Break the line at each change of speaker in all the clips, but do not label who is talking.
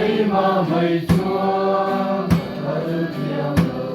Keimah mai chuan kal thiam lo.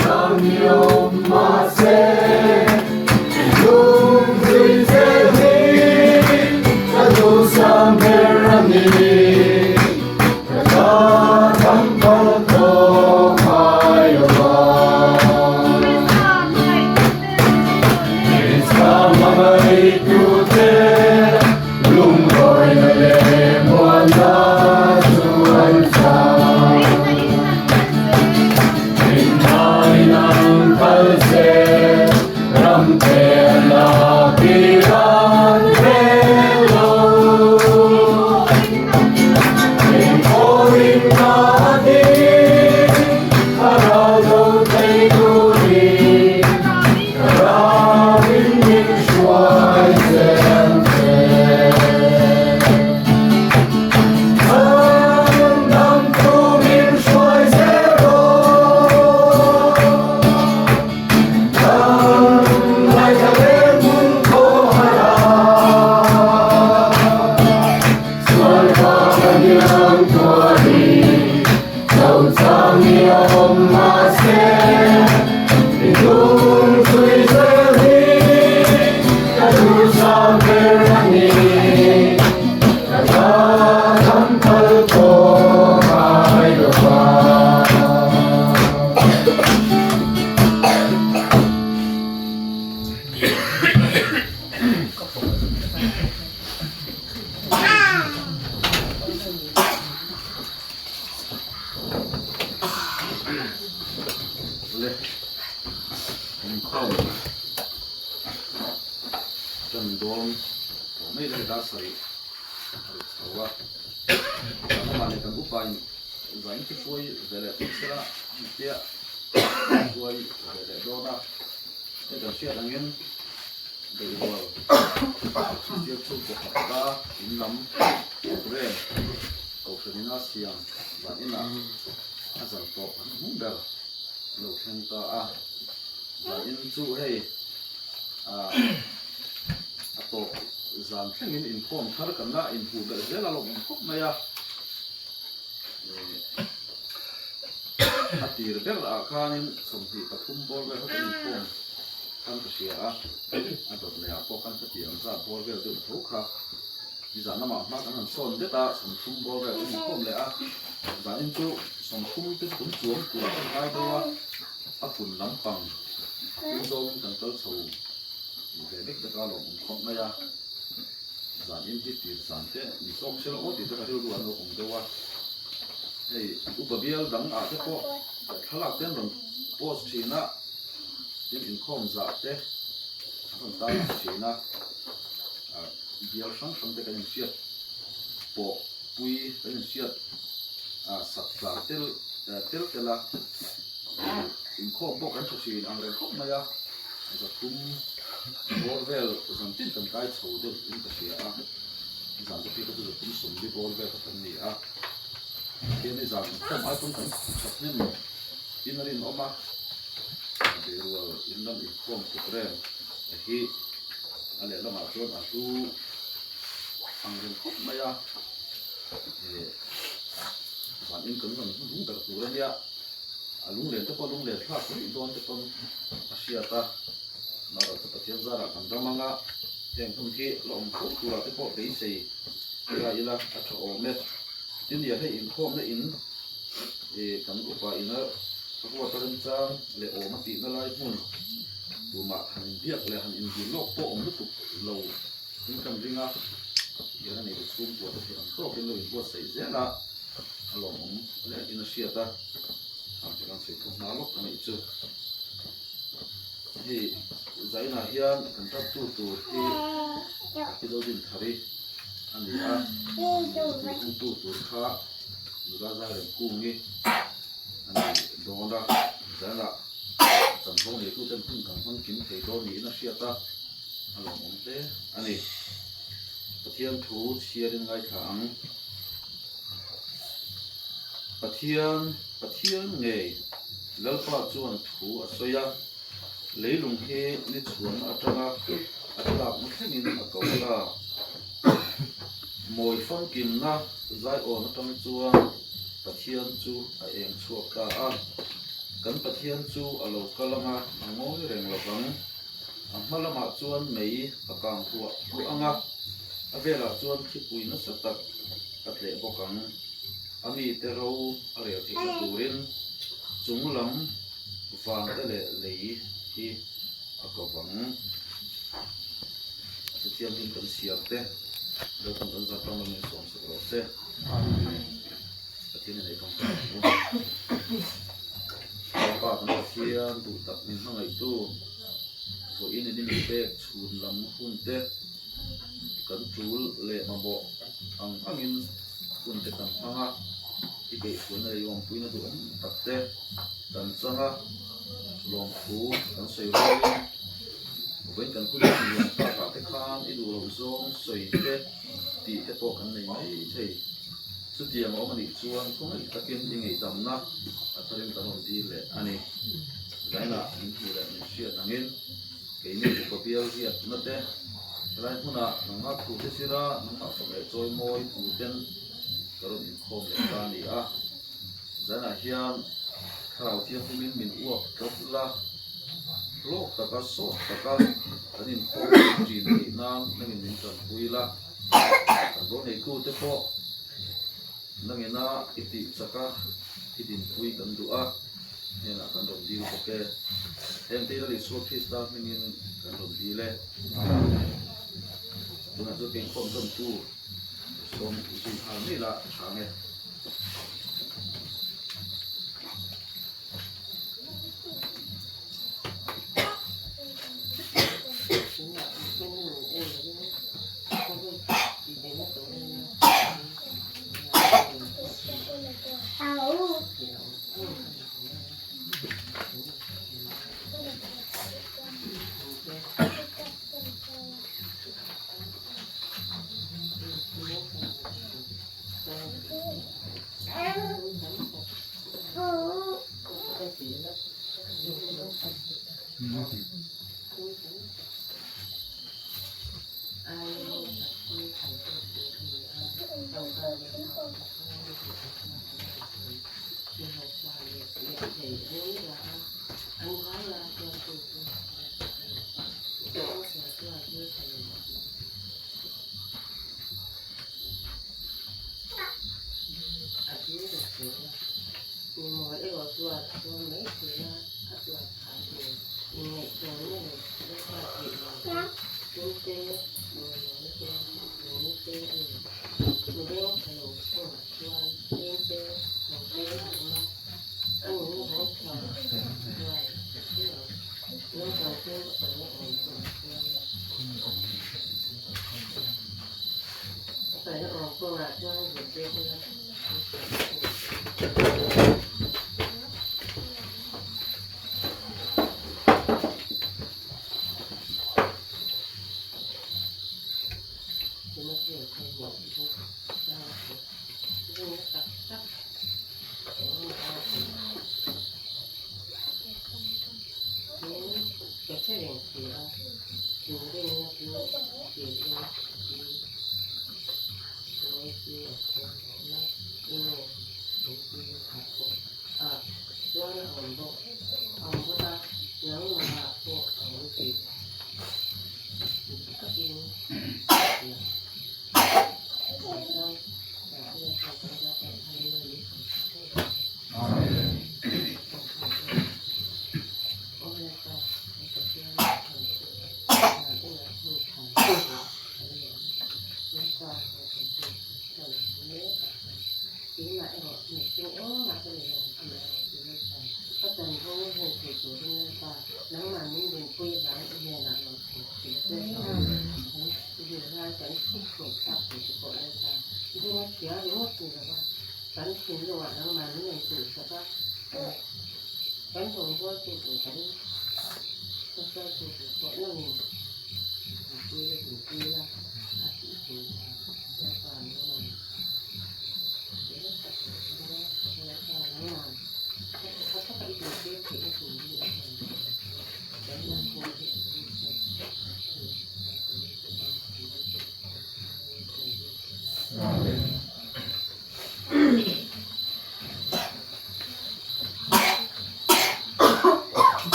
chang i awm mahse i lung zui zel hi ka duhsam ber a ni. Ka ta tham phal tawh ngai lo va. Krista hmangaihtute lunglawina leh muanna chu an chang. Rinnain an kal se, ramte an la tir an rel lo. Engpawhin ka ding, a ral do thei turin, ka ramin min hruai zel che. An dam thu min hruai zel rawh, kan ngaithla leh hmun khawhar ah. Sual vang a hian tuarin lo chang i awm mahse i hnung zui zel hi ka duhsam ber a ni. Ka ta tham phal tawh ngai lo va.
Le inkhawm tan dawn tawh mai le dar sarih a ri chho a zan lamah leh kan upa in zah in hruai ve leh tawh sela tia hruai ve leh dawn a hei kan hriat angin Beihrual Kristian chhungkaw hapta in lam programme Kohhran ina siam zan inah a zan tawh an hmung ber a lo thleng ta a. Zan in chu hei ah a tawp zan thlengin inkhawm thar kan la inhmuh belh zel a lawmawm khawp mai a. A tir ber ah khanin 23 bawr vel kha kan inkhawm khan ka hria a, a dawt leh ah pawh khan ka tih ang zat bawr vel deuh tho kha nizan lamah hma kan han sawn det a, 30 bawr vel kan inkhawm leh a, zanin chu 30 te chu kan chuang tur ah kan ngai deuh a, a kun lampang a pung zawngin kan kal chho ve vek vek a lawmawm khawp mai a. Zan in hi tir zan te ni zawk se aw tih te ka rilru an lo awm deuh a, hei upa bial dang ah te pawh thlalak te an rawn post thin a, tin inkhawm zah te an rawn tar lang thin a, ah bial hrang hrang te kan inhriat pawh pui kan inhriat ah sak tlar tel tel tel a, inkhawm pawh kan tha thin ang reng khawp mai a. 300 bawr vel zan tin kan kai chho deuh in ka hria a, zan te phei kha chu 370 bawr vel kha kan ni a, Pathian hi zan inkhawm ai pawn kan that hnem in a rinawm a, Beirual in lam inkhawm tuk reng hi a lehlamah chuan a hlu ang reng khawp mai a, zan in kan rawn hnu ber tur a nia. A lunglen te pawh lunglen thlak rih dawn te pawn a hriat a, Mara chu Pathian zarah kan ram anga heng hun hi la awm fo turah te pawh beisei ila ila a tha awm e. Tin nia hei inkhawmna in ih kan upa ina ruat a remchang leh awm a tihna lai hmun tumah han inbiak leh han indil lawk pawh awm lutuk lo in kan ring a, hian a nei chhungkua te theih ang tawkin lo inbuatsaih zel a. A lawmawm hle in a hriat a, khang chu kan sawi thu hma lawk a nih chu. Hei Zainah hian kan tattu tur hi Pi Zodinthari a ni a, tihhungtu tur kha nula Zairemkungi a ni dawn a, Zainah chanvo neituten hun kan hmang kim thei dawn niin a hriat a, a lawmawm hle a ni. Pathian thu chhiarin ngaithla ang. Pathian, Pathian ngei Lalpa chuan thu a sawi a, leilung hi ni chhuanna atanga a tlakna thlengin a ko ta. Mawi famkimna zaiawn atang chuan Pathian chu a eng chhuak ta a. Kan Pathian chu a lo kal ang a, a ngawi reng lo vang. A hma lamah chuan mei a kang hluah hluah ang a, a velah chuan thipui nasa tak a tleh bawk ang. A mite ro a rel theihna turin chung lam vante leh lei hi a ko vang. Chutiangin kan siam te, Lalpan kan zat ram lam in sawm sak rawh se. Pathian in ei tawng tak ang u. Papa kan Pathian duh tak min hmangaihtu, vawiin in i min pek chhun lam hun te, kan tul leh mamawh ang angin hun te kan hmang a, i beihpuina leh i awmpuina duhawm tak te kan chang a, lawmthu kan sawi rualin vawiin kan hun hman liam takah te khan i duh loh zawng sawi te tih te pawh kan nei mai thei. Chutiang a awm a nih chuan khawngaih takin i ngeihdamna a tharin kan rawn dil leh a ni. Zainah min hmuh leh min hriat angin keini upa bial riatna te helai hmunah nangmah thu te zira nangmah fak leh chawi mawi tuten ka rawn inkhawm leh ta a ni a. Zainah hian Thlarau Thianghlimin min uap tlat la, hlawk taka sawt taka kan inkhawm theih thin theih nan nangin min tanpui la. Kan ro neitute pawh nangina i tih chaka i dinpui kan duh a, hnenah kan rawn dil bawk e. Heng te Lal Isua Krista hmingin kan rawn dil e. Amen. Tunah chu kengkhawm zawntu sawm zui nghal mai la tha ang e.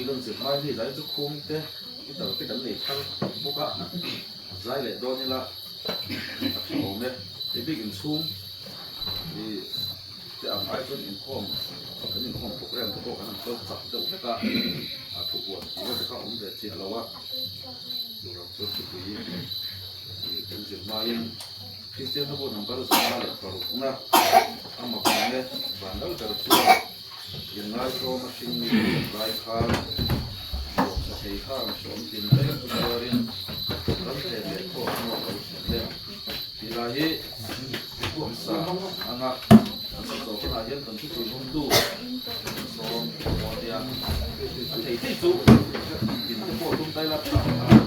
kan zir hmai hi zai chu khum te guitar te kan nei thar bawk a, zai leh dawn ila a tha awm e. Hei bik inchhung ih te ang ai chuan inkhawm kan inkhawm program te pawh kan han kal chak deuh hlek a, a thupuan tih vel te kha a awm ve chiah lo a, chuvang chuan thupui ih kan zir hmain Kristian ho pawh number 106 na a mak ang e, van dal ber chuan. Inngaizawm a hring mi kan lai khan bawksa thei kha ang hrawm tin reng chu tuarin ram thlen leh khaw hnu a lo thlen le. Tih lai hi sa anga kan sa zawh hunah hian kan thupui hawngtu sawm maw nia a thei thei chu in te pawh tum tai la tha ang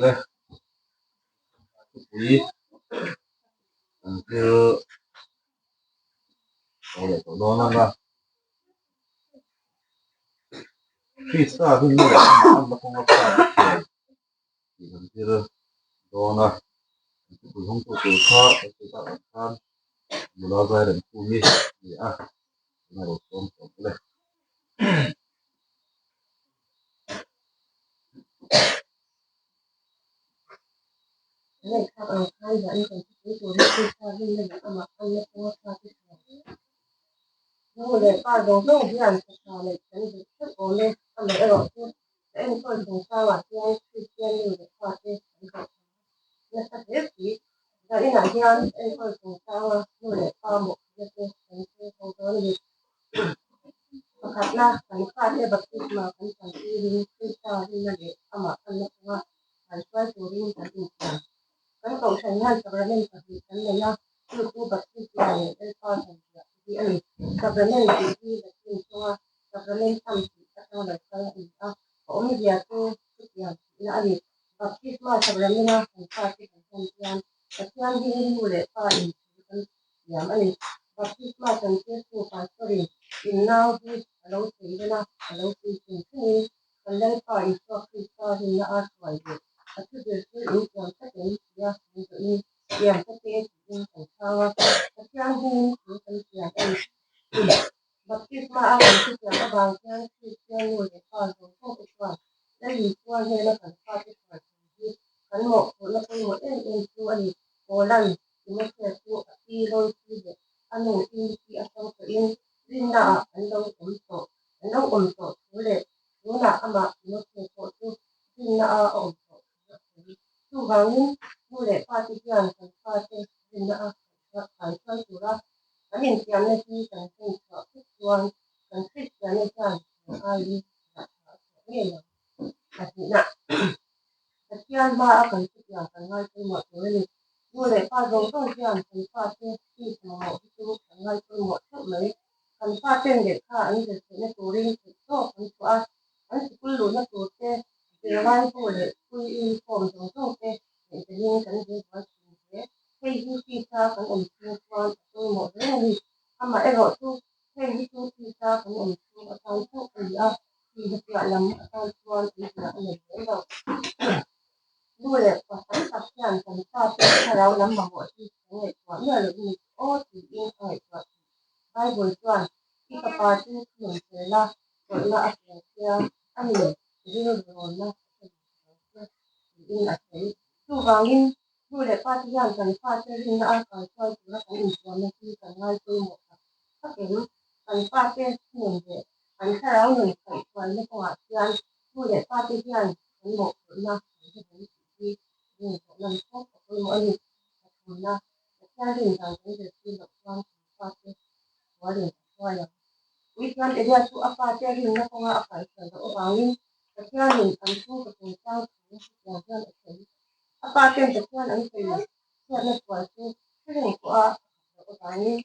Le thupui an thil lo leh tawh dawn ang a Krista rinna leh amah anna kawnga pa Pathian tih an thil dawn a thupui hawngtu tur kha kan sawi tak ang khan nula zai rem khumi a ni a tunah lo sawm tawh bawk e.
Ngaihthlak ang khan zah in kan thupui tur hi Krista rinna leh amah anna kawnga fate chhuah. Nu leh pa zawng zawng hian tha tha neih kan duh hreuh awm e. Amaherawhchu, ka enkawl chungchangah hian Kristian nu leh pate kan hlawh tha nasa hle si. Zaninah hian enkawl chungchanga nu leh pa mawhphurhna te kan sawi ho dawn a ni. Pakhatna, kan fate baptisma kan chantirin Krista rinna leh amah anna kawnga kan hruai turin kan insiam. Kan kohhran hian sacrament pahnih kan nei a. Chu chu Baptisma leh Lalpa zanriah hi a ni. Sacrament tih hi Latin tawnga sacramentum tih atanga lo kal a ni a, a awmzia chu chutiang tihna a ni. Baptisma sacrament-a kan fate kan hman hian Pathian hmingin nu leh pa in thu kan thiam a ni. Baptisma chantirtu Pastor-in in nau hi a lo chei len a, a lo puitlin thlengin kan Lalpa Isua Krista rinna a hruai leh a thu zirtir in thiam tlat em tia min zawhin thiam ka te tiin kan chhang a, Pathian hmingin thu kan thiam a ni. Baptisma a kan thutiam avang hian Kristian nu leh pa zawng zawng te chuan Lal Isua hnena kan fate hruai thei hi kan mawhphurhna pawimawh em em chu a ni. Paula'n Timothea chu a pi Loisi leh a nu Eunike atang tawhin rinnaah an lo awm tawh an lo awm tawh thu leh tunah amah Timothea pawh chu rinna a a awm tawh thu a sawi. Chuvangin nu leh pate hian kan fate rinna a kan hruai tura kan intiamna hi kan hlen chhuah phut chuan kan Kristianna hian kan aiin rah tha a chhuah ngei ang. Pahnihna, Pathian hmaa kan chutiang kan ngai pawimawh tur a ni. Nu leh pa zawng zawng hian kan fate tisa mamawh hi chu kan ngai pawimawh theuh mai. Kan faten lehkha an zir theihna turin theihtawp an chhuah a, an sikul luhna turte zirlai bu leh school uniform zawng zawng te Ngaihtuahin kan zir buai thin hle. Hei hi tisa kan awm chhung chuan a pawimawh hle a ni. Amaherawh chu hei hi chu tisa kan awm chhung atan chauh a ni a, tihna piah lam atan chuan an zia a nei lem lo. Nu leh pa tam tak hian kan fate thlarau lam mamawh hi kan ngaihtuah miah loh ni aw tiin a ngaihtuah thin. Bible chuan i fapa chu thunun fel a, chawlhna a hria sia a ni rilru rawnna a hre lo ang che tiin a sawi. Chuvangin nu leh pa te hian kan fate rinna a kalhruai tura kan intuamna hi kan ngai pawimawh tak tak em? Kan fate thunun leh an thlarau nun kaihhruaina kawngah hian nu leh pa te hian kan mawhphurhna kan hre hle tih hi kan inzawh lan fo a pawimawh a ni. Pathumna, Pathian rin dan kan zirtir loh chuan kan fate sualin a hruai ang. Puithiam Elia chu a fate rinna kawnga a kaihhruai loh avangin Pathianin an chhungkaw chungchang thu hetiang hian a sawi. A paten Pathian an sawi chhiatna sual chu hre reng pawha a khat loh avangin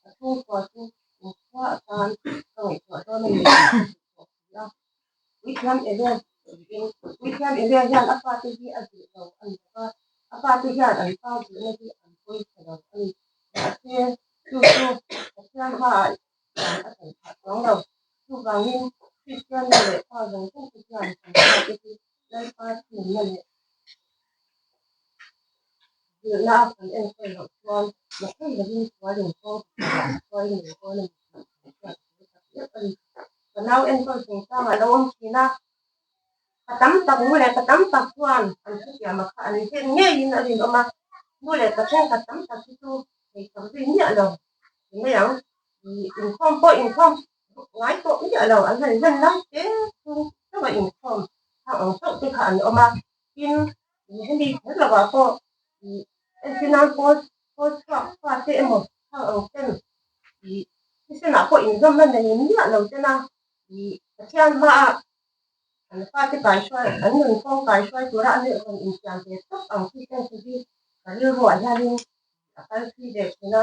a chhungkua chu kumkhua atan ka ngaihtuah dawn a ni tih a hrilh tawh si a. Puithiam Elia sawiin, Puithiam Elia hian a fate hi a zilh lo a ni bawk a, a fate hian an pa zilhna hi an pawisa lo a ni. Mahse, chu chu Pathian hmaah dan a chan phah chuang lo. Chuvangin, Kristian nu leh pa zawng zawng te hian kan fate hi Lalpa thununna leh zilhna a kan enkawl loh chuan mathei lovin sualin kawng pakhatah a hruai ngei dawn a ni tih kan hriat tur tak meuh a ni. Ka nau enkawl chungchangah lo awm thin a, ka tam tak nu leh ka tam tak chuan an thutiam a kha an hlen ngeiin a rinawm a, nu leh pa thenkhat tam tak hi chu theichak zui miah lo ti mai ang. Inkhawm pawh inkhawm ngai pawh miah lo an han hman lai te chung chauh a inkhawm thang ang chauh te kha an awm a, tin hemi kher lovah pawh entir nan pawl pawl chhuak fa te emaw thang ang ten ih thisenah pawh inzawmna nei miah lo tena ih Pathian hmaah an fate kaihruai an nunphawng kaihruai tura an rawn insiam ve tawp ang chi ten chu hi ka rilruah hianin a kal thui ve thin a,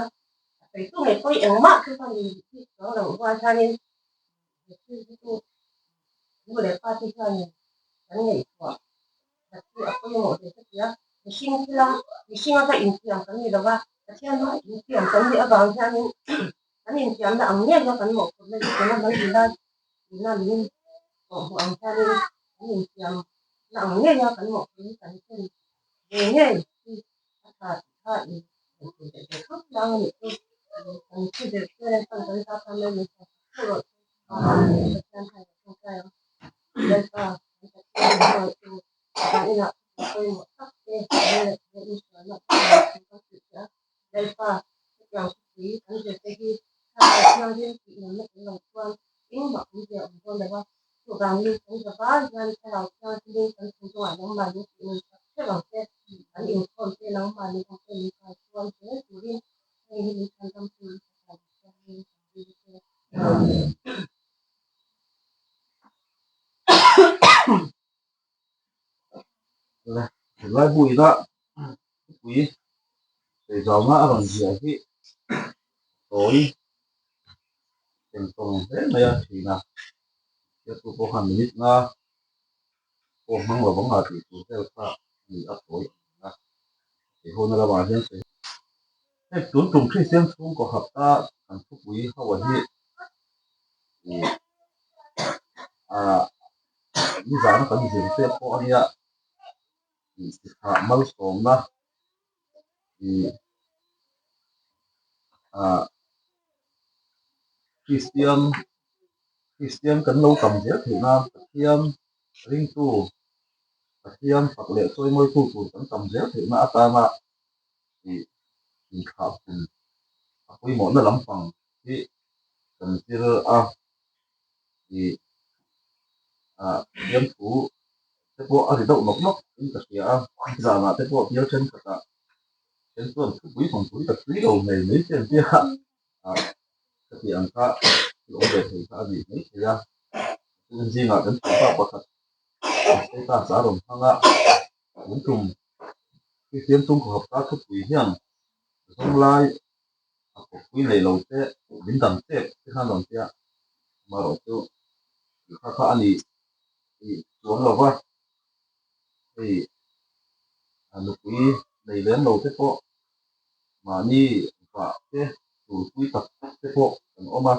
a sawi chu ngei pawhin engmah chu ka ni tih chuang loh rual hianin he thil hi chu nu leh pa te hianin kan ngaihtuah that chu a pawimawh ve ka ti a, mihring thila mihringa va insiam kan ni lo va, Pathian hma insiam kan nih avang hianin kan insiamna ang ngeia kan mawhphurhna hi tuna mai ni lai tuna min kawhhmuh ang hianin kan insiamna ang ngeia kan mawhphurhna hi kan thlen ve ngei hi a tha tih kha in ngaihtuah leh ve khawp lang a nih chu. Kan thu zir chian a chuan kan zah khan mai min hmuh rawh chu Pathian khan ka tawngtai ang. Lalpa kan Pathian min hmangaihtu van inah thu pawimawh tak te kan leh leh insualna kan thu ka hrilh che a. Lalpa hetiang thupui kan zir te hi thlarau thianghlim tih nunna tel lo chuan engmah awm zia awm dawn lo a, chuvangin kan zavai hian thlarau thianghlimin kan thinlungah nangmahni tih nun tak hreuh ang che, kan inkhawm te nangmahni ang te min kai chuan zel turin hei hi min chhandam tu i fapa Isua hmingin kan dil che.
Lai bu ila thupui. Sawi zauna a rawn ziah hi tawi engtawng hle mai a thin a, chhiartu pawh khan minute nga pawh hmang lo vang a tih tur vel kha a ni a tawi ang a, sawi hona lamah hian sawi Hei tun tum Kristian chhungkaw hapta kan thupui ho a hi ih ah nizana kan zir te pawh a nia ih sithah malsawmna ih ah Kristian Kristian kan lo tam zel theih nan Pathian ringtu Pathian fak leh chawimawitu tur kan tam zel theihna atana ih inthlah pun a pawimawhna lampang hi kan zir a ih ah fiamthu te pawh a ri deuh nawk nawk in ka hria a zanah te pawh bial thenkhatah then chuan thupui thawnthu hi ka tui lo ngei mai che an tia ah ka tih ang kha thil awm ve thei kha a nih mai thei a chumi zingah kan thianpa pakhat status a rawn hmang a tun tum Kristian chhungkaw hapta thupui hian zawnglai a kawppui nei lo te min dang tep te khan rawn tia amaherawh chu tih kha kha a ni tih chuang lo va hei a nupui nei lem lo te pawh mahni vah te tulpui tak tak te pawh kan awm a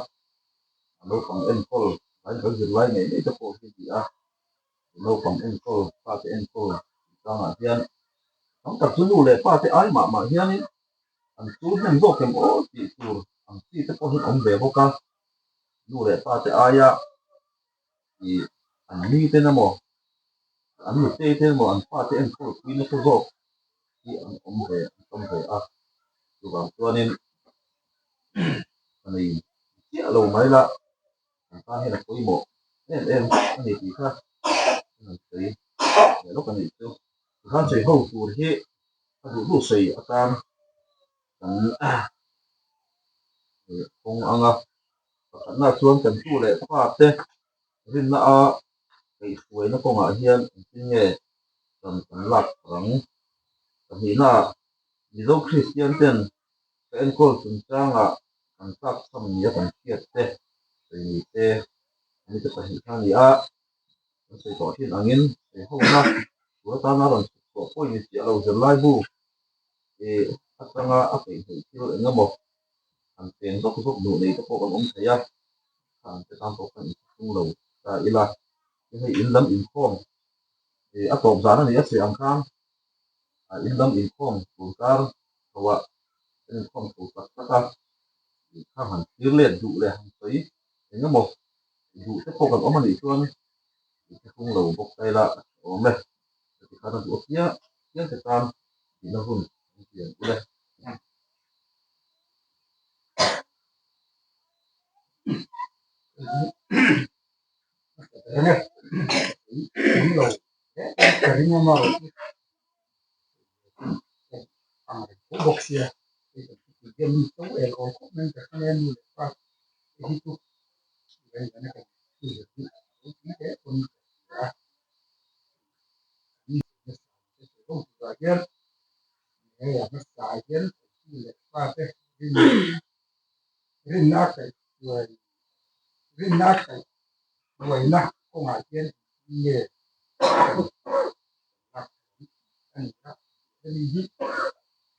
a naupang enkawl vai kan zirlai ngei ngei te pawh hi a ni a. Naupang enkawl, fate enkawl tih tlangah hian tam tak chu nu leh pate ai mah mah hianin an chur hnem zawk em aw tih tur ang chi te pawh hi an awm ve bawk a. Nu leh pate aia ih an mi ten emaw an nutei te emaw an fate enkawl pui nasa zawk hi an awm ve an awm ve a. Chuvang chuanin ka nei chiah lo mai la. Kan tan hian a pawimawh em em a ni tih kha an rawn sawi leh lawk a nih chu. Tikhan sawi ho tur hi a duh duh sawi atan kan kawng ang a, pakhatna chuan kan tu leh fa te rinna a kaihhruaina kawngah hian engtin nge ram kan lak ang. Pahnihnaah Mizo Kristian ten ka enkawl chungchangah kan tlak chham nia kan hriat te sawi ni te an ni te pahnih kha a ni a, kan sawi tawh thin angin sawi hona tur atana rawn chhuk chhuah pawhin ni chiah lo zirlaibu ih atanga a peihhmeh thil eng emaw han peng zawk zawk duh nei te pawh kan awm thei a, khang te tan pawh khan inthlahrung lo ta ila tin hei in lam inkhawm ih a tawp zan a ni a sawi ang khan in lam inkhawm tur kar tho ah kan inkhawm tho tak tak a, kha han thlir let duh leh han sawi eng emaw duh te pawh kan awm a nih chuan inthlahrung lo bawk ta ila a tha awm e. Heti khan a duh apiang apiang te tan tihna hun an pian ule.
Bawk sia rinna kaihhruaina kawngah hian engtin nge a ni a, hemi hi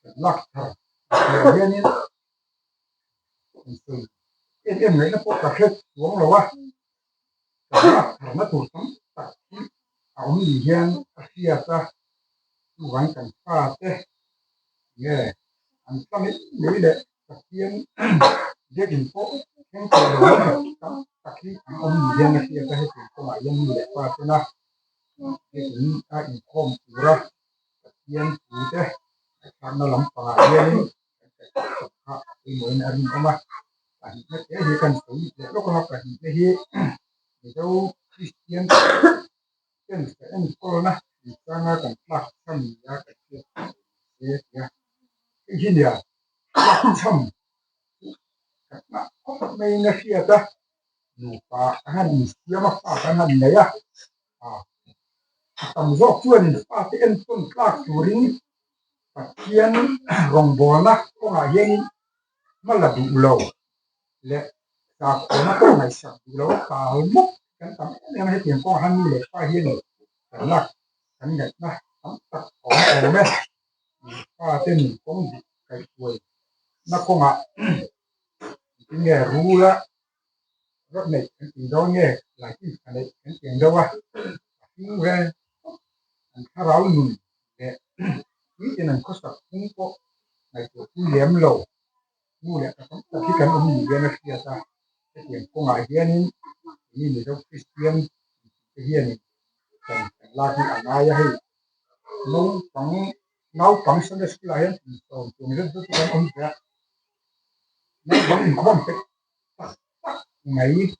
kan lak thar tur hianin kan sawi em em ngaihna pawh ka hre chuang lo a, kan lak tharna tur tam tak hi a awm ni hian a hriat a, chuvang kan fate nge an tla mai mai leh Pathian biakin pawh thleng tawh lo tam tak hi an awm ni hian a hriat a, hetiang kawngah hian nu leh pa tena Biakin a inkhawm tura Pathian puite ngaihthlakna lampangah hianin kan kaihthawh kha a pawimawhin a rinawm a. Pahnihna te hi kan sawi leh lawk ang a, pahnihna hi Mizo Kristian ten ka enkawlna chungchanga kan tlak chham nia kan hriat theih se tia hei hi nia tlak chham chu kan nghah khawp maiin a hriat a, nupa an han insiam a, fa an han nei a. A tam zawk chuan fate enkawl tlak turin Pathian rawngbawlna kawngah hianin hma la duh lo leh sakhuana pawh ngaihsak duh lo a tal mawp kan tam em em a, hetiang kawngah hian nu leh pa hianin kan lak kan ngaihna tam tak a awm awm e. Pa te nun kawng dik kaihhruai na kawngah engtin nge rula rawt neih kan tih dawn nge laikin tha neih kan tih ang deuh a, a hring vel tawp an thlarau nun leh nitin an khawsak phung pawh ngaihtuah pui lem lo nu leh pa tam tak hi kan awm ni hian a hriat a, hetiang kawngah hianin keini Mizo Kristian te hianin kan kan lak hi a ngai a hei naupang naupang Sunday school ah hian kum sawm tum zet zet chu kan awm ve a, naupang inkhawm pek tak tak mai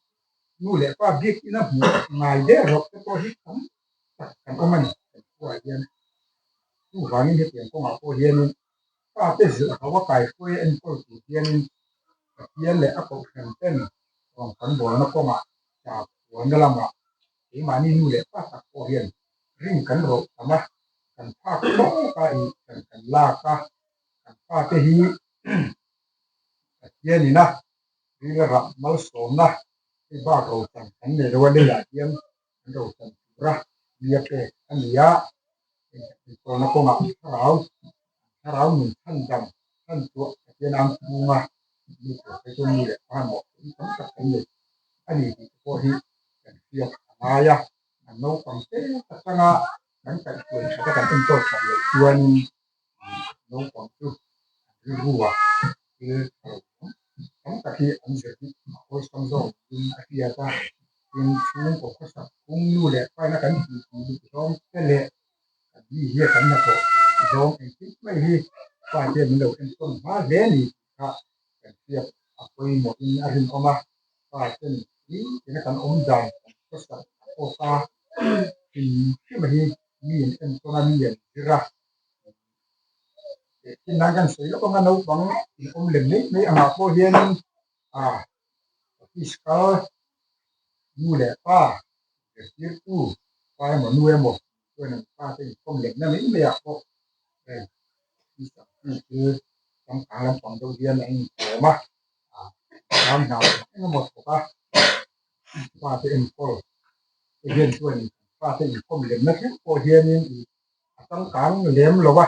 nu leh pa biakina hmuh ngai der rawh te pawh hi tam tak kan awm a ni kan khuaah hian chuvangin hetiang kawngah pawh hianin pa te zilh ho a kaihruai a enkawl tur hianin Pathian leh a kohhran ten rawn kan bawlna kawngah chak puanna lamah keimahni nu leh pa tak pawh hian ring kan rawh tam a, kan phak tawk a ih kan kan lak a, kan pa te hi Pathian ina ril a rah malsawmna hei bak rochan kan nei lo a, leiah hian kan rochan tura mi a pek a ni a, enkawlna kawngah thlarau thlarau nun chhan dam chhan tuah Pathian ang chhunga mi tur phei chu mi leh pa mawh tam tam tak kan nei a ni tih te pawh hi kan hriat a ngai a, an naupang te atanga kan kaihhruai that a kan enkawl that loh chuanin naupang chu an rilru ah thil tha lo tam tam tak hi an zir hi a awlsam zawk in a hriat a, tin chhungkaw khawsak phung nu leh paina kan tih tih duh zawng te leh kan mi hi kan hnathawh zawng engkim mai hi pa hian min lo enkawl hma hle a ni tih kha kan hriat a pawimawh in a rinawm a, pa ten ni tina kan awm dan kan khawsak a awk a, hrim hrim hi mi an enkawl a mi an zir a. Tin kan sawi lawk anga naupang in awm lem mai mai angah pawh hianin ah office kal nu leh pa zirtirtu pa emaw nu emaw chuan an pa te inkhawm lemna mai mai ah pawh heng thil changkang lampang deuh hian an inkawm a ah ram hna eng emaw thawk a pa te enkawl te hian chuan pa te inkhawm lemna thleng pawh hianin ih a changkang lem lo a,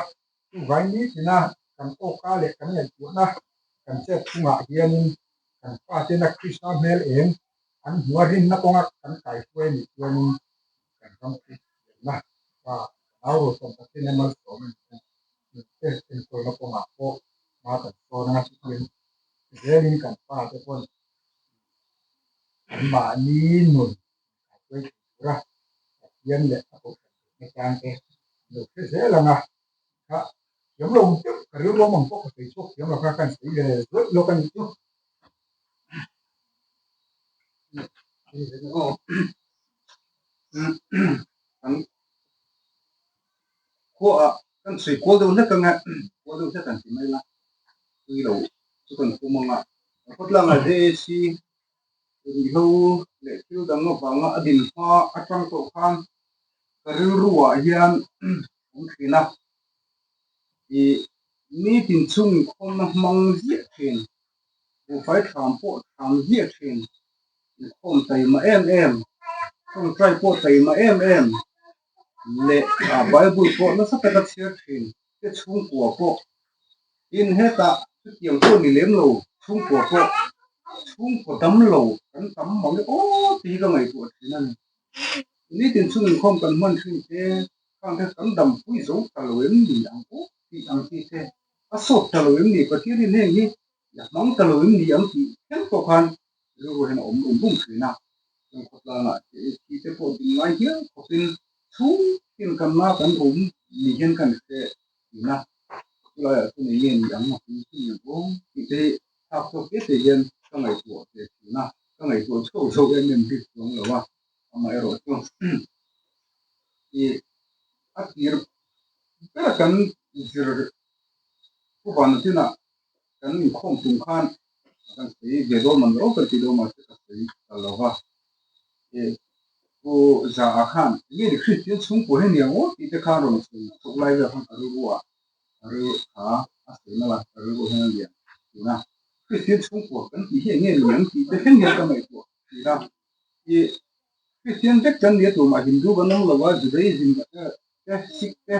chuvai ni tina kan awka leh kan ngaihtuahna kan chet chungah hianin kan fatena Krista hmel eng an hmuh a rinna kawnga kan kaihruai anih chuanin kan ram Kristianna pa ka nau rualsawm Pathian malsawm a ni a, nunte enkawlna kawngah pawh hma kan sawn anga chutiang zelin kan fate pawn anmahni nun kaihruai thei tura Pathian leh a kohhran duhna changte an lo hre zel ang a, kha thiam lo deuh ka rilruam ang pawh ka sawi chhuak thiam lo kha ka sawi ve zawih lawk a nih chu.
Kan khuaah kan sawi kual deuh hlek ang e, kual deuh hlek an ti mai la, tui lo chu kan tum ang a, khawtlangah JAC Ruihhlo leh thil dang avanga a din hma atang tawh khan ka rilru ah hian awm thin a, ih nitin chhung inkhawmna hmang ziah thin, buhfai tham pawh tham ziah thin, inkhawm taima em em, tawngtai pawh taima em em leh Bible pawh nasa taka chhiar thin te chhungkua pawh Tin, hetah chutiang pawh ni lem lo, chhungkua pawh chhungkaw dam lo kan tam mang e aw tih hi ka ngaihtuah thin a ni. Nitin chhung inkhawm kan hman thin te khang te kan dampui zo ta lo em ni ang aw tih ang chi te, a sawt ta lo em ni, Pathianin heng hi a hmang ta lo em ni ang tih thleng pawh khan rilru hian a awm rum rum thin a. Chung khawtlangah thi te pawh ding ngai hial khawpin chhungtin kan na kan rum ni hian kan hre thin a. Chulaiah chuan eng nge ni ang a hming chu ni ang aw tih te hi thlak chhuak te te hian ka ngaihtuah ve thin a, ka ngaihtuah chho chho em em bik chuang lo a, amaherawh chu ih a tir ber kan zir pu Vanutinah kan inkhawm tum khan kan sawi ve dawn man ro kan ti dawn mahse ka sawi ta lo va, ih pu Za'a khan eng nge ni Kristian chhungkua hi ni ang aw tih te khan rawn sawi chhoh lai vel khan ka rilru a. Ka rilru kha a sawi nalh a, ka rilru hian a lian thin a. Kristian chhungkua kan tih hi eng nge ni ang tih te thleng hian ka ngaihtuah thin a. Ih, Kristian vek kan nia tumah Hindu kan awm lo a, Judaism te, Sikh te,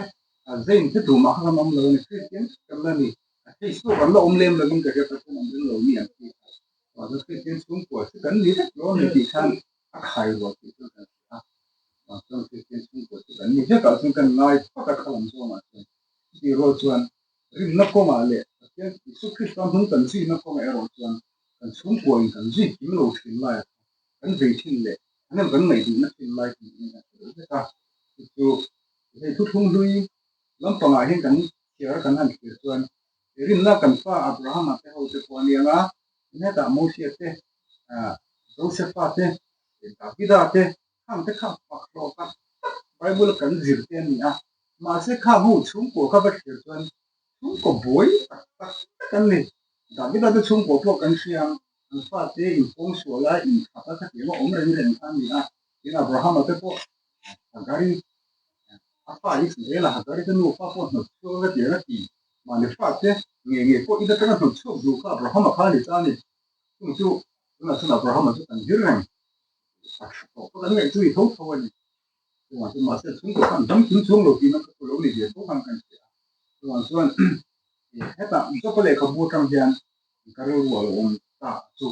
Jain te tumah kha kan awm lo a ni. Kristian vek kan la ni. Atheist pawh kan la awm lem lovin ka hria, Pathian an ring lo mi ang tih kha. Mahse Kristian chhungkua chu kan ni vek lo a ni tih khan a khai rual tih chu kan hria a. Chuvang chuan Kristian chhungkua chu kan ni vekah chuan kan ngai phawt a kha lam zawngah chuan. Chutih rual chuan rinna kawngah leh Pathian Isua Krista hnung kan zuina kawngah erawh chuan kan chhungkuain kan zui kim lo thin laia kha kan vei thin leh an em kan ngaihduhna thin lai tih in a hre deuh vek a. Chu chu hei thuthlung hlui lampangah hian kan chhiar kan han thlir chuan rinna kan pa Abrahama te ho te pawh a niang a, hetah Mosia te, Josefa te, Davida te khang te kha fak hlawh tak tak Bible kan zir te a ni a, mahse khang ho chhungkua kha va thlir chuan chhungkaw buai tak tak tak an ni. Davida te chhungkua pawh kan hria ang, an fate inpawng sual a, inthat a khatiang a awm reng reng kha a ni a, tin Abrahama te pawh Hagari a fa Ismaela Hagari te nufa pawh hnawt chhuak a khatiang a ti, mahni fate ngei ngei pawh in atanga hnawt chhuak duh kha Abrahama kha a ni ta a ni. Chung chu tunah chuan Abrahama chu kan zir reng. A tha tawh pawh kan ngaih chu i tho tho a ni. Chuvang chuan mahse chhungkaw khan dam chung chung lo tihna kha chu lo ni ve tho khan kan hria a. Chuvang chuan hetah Jopa lehkhabu atang hian ka rilru a lo awm ta chu.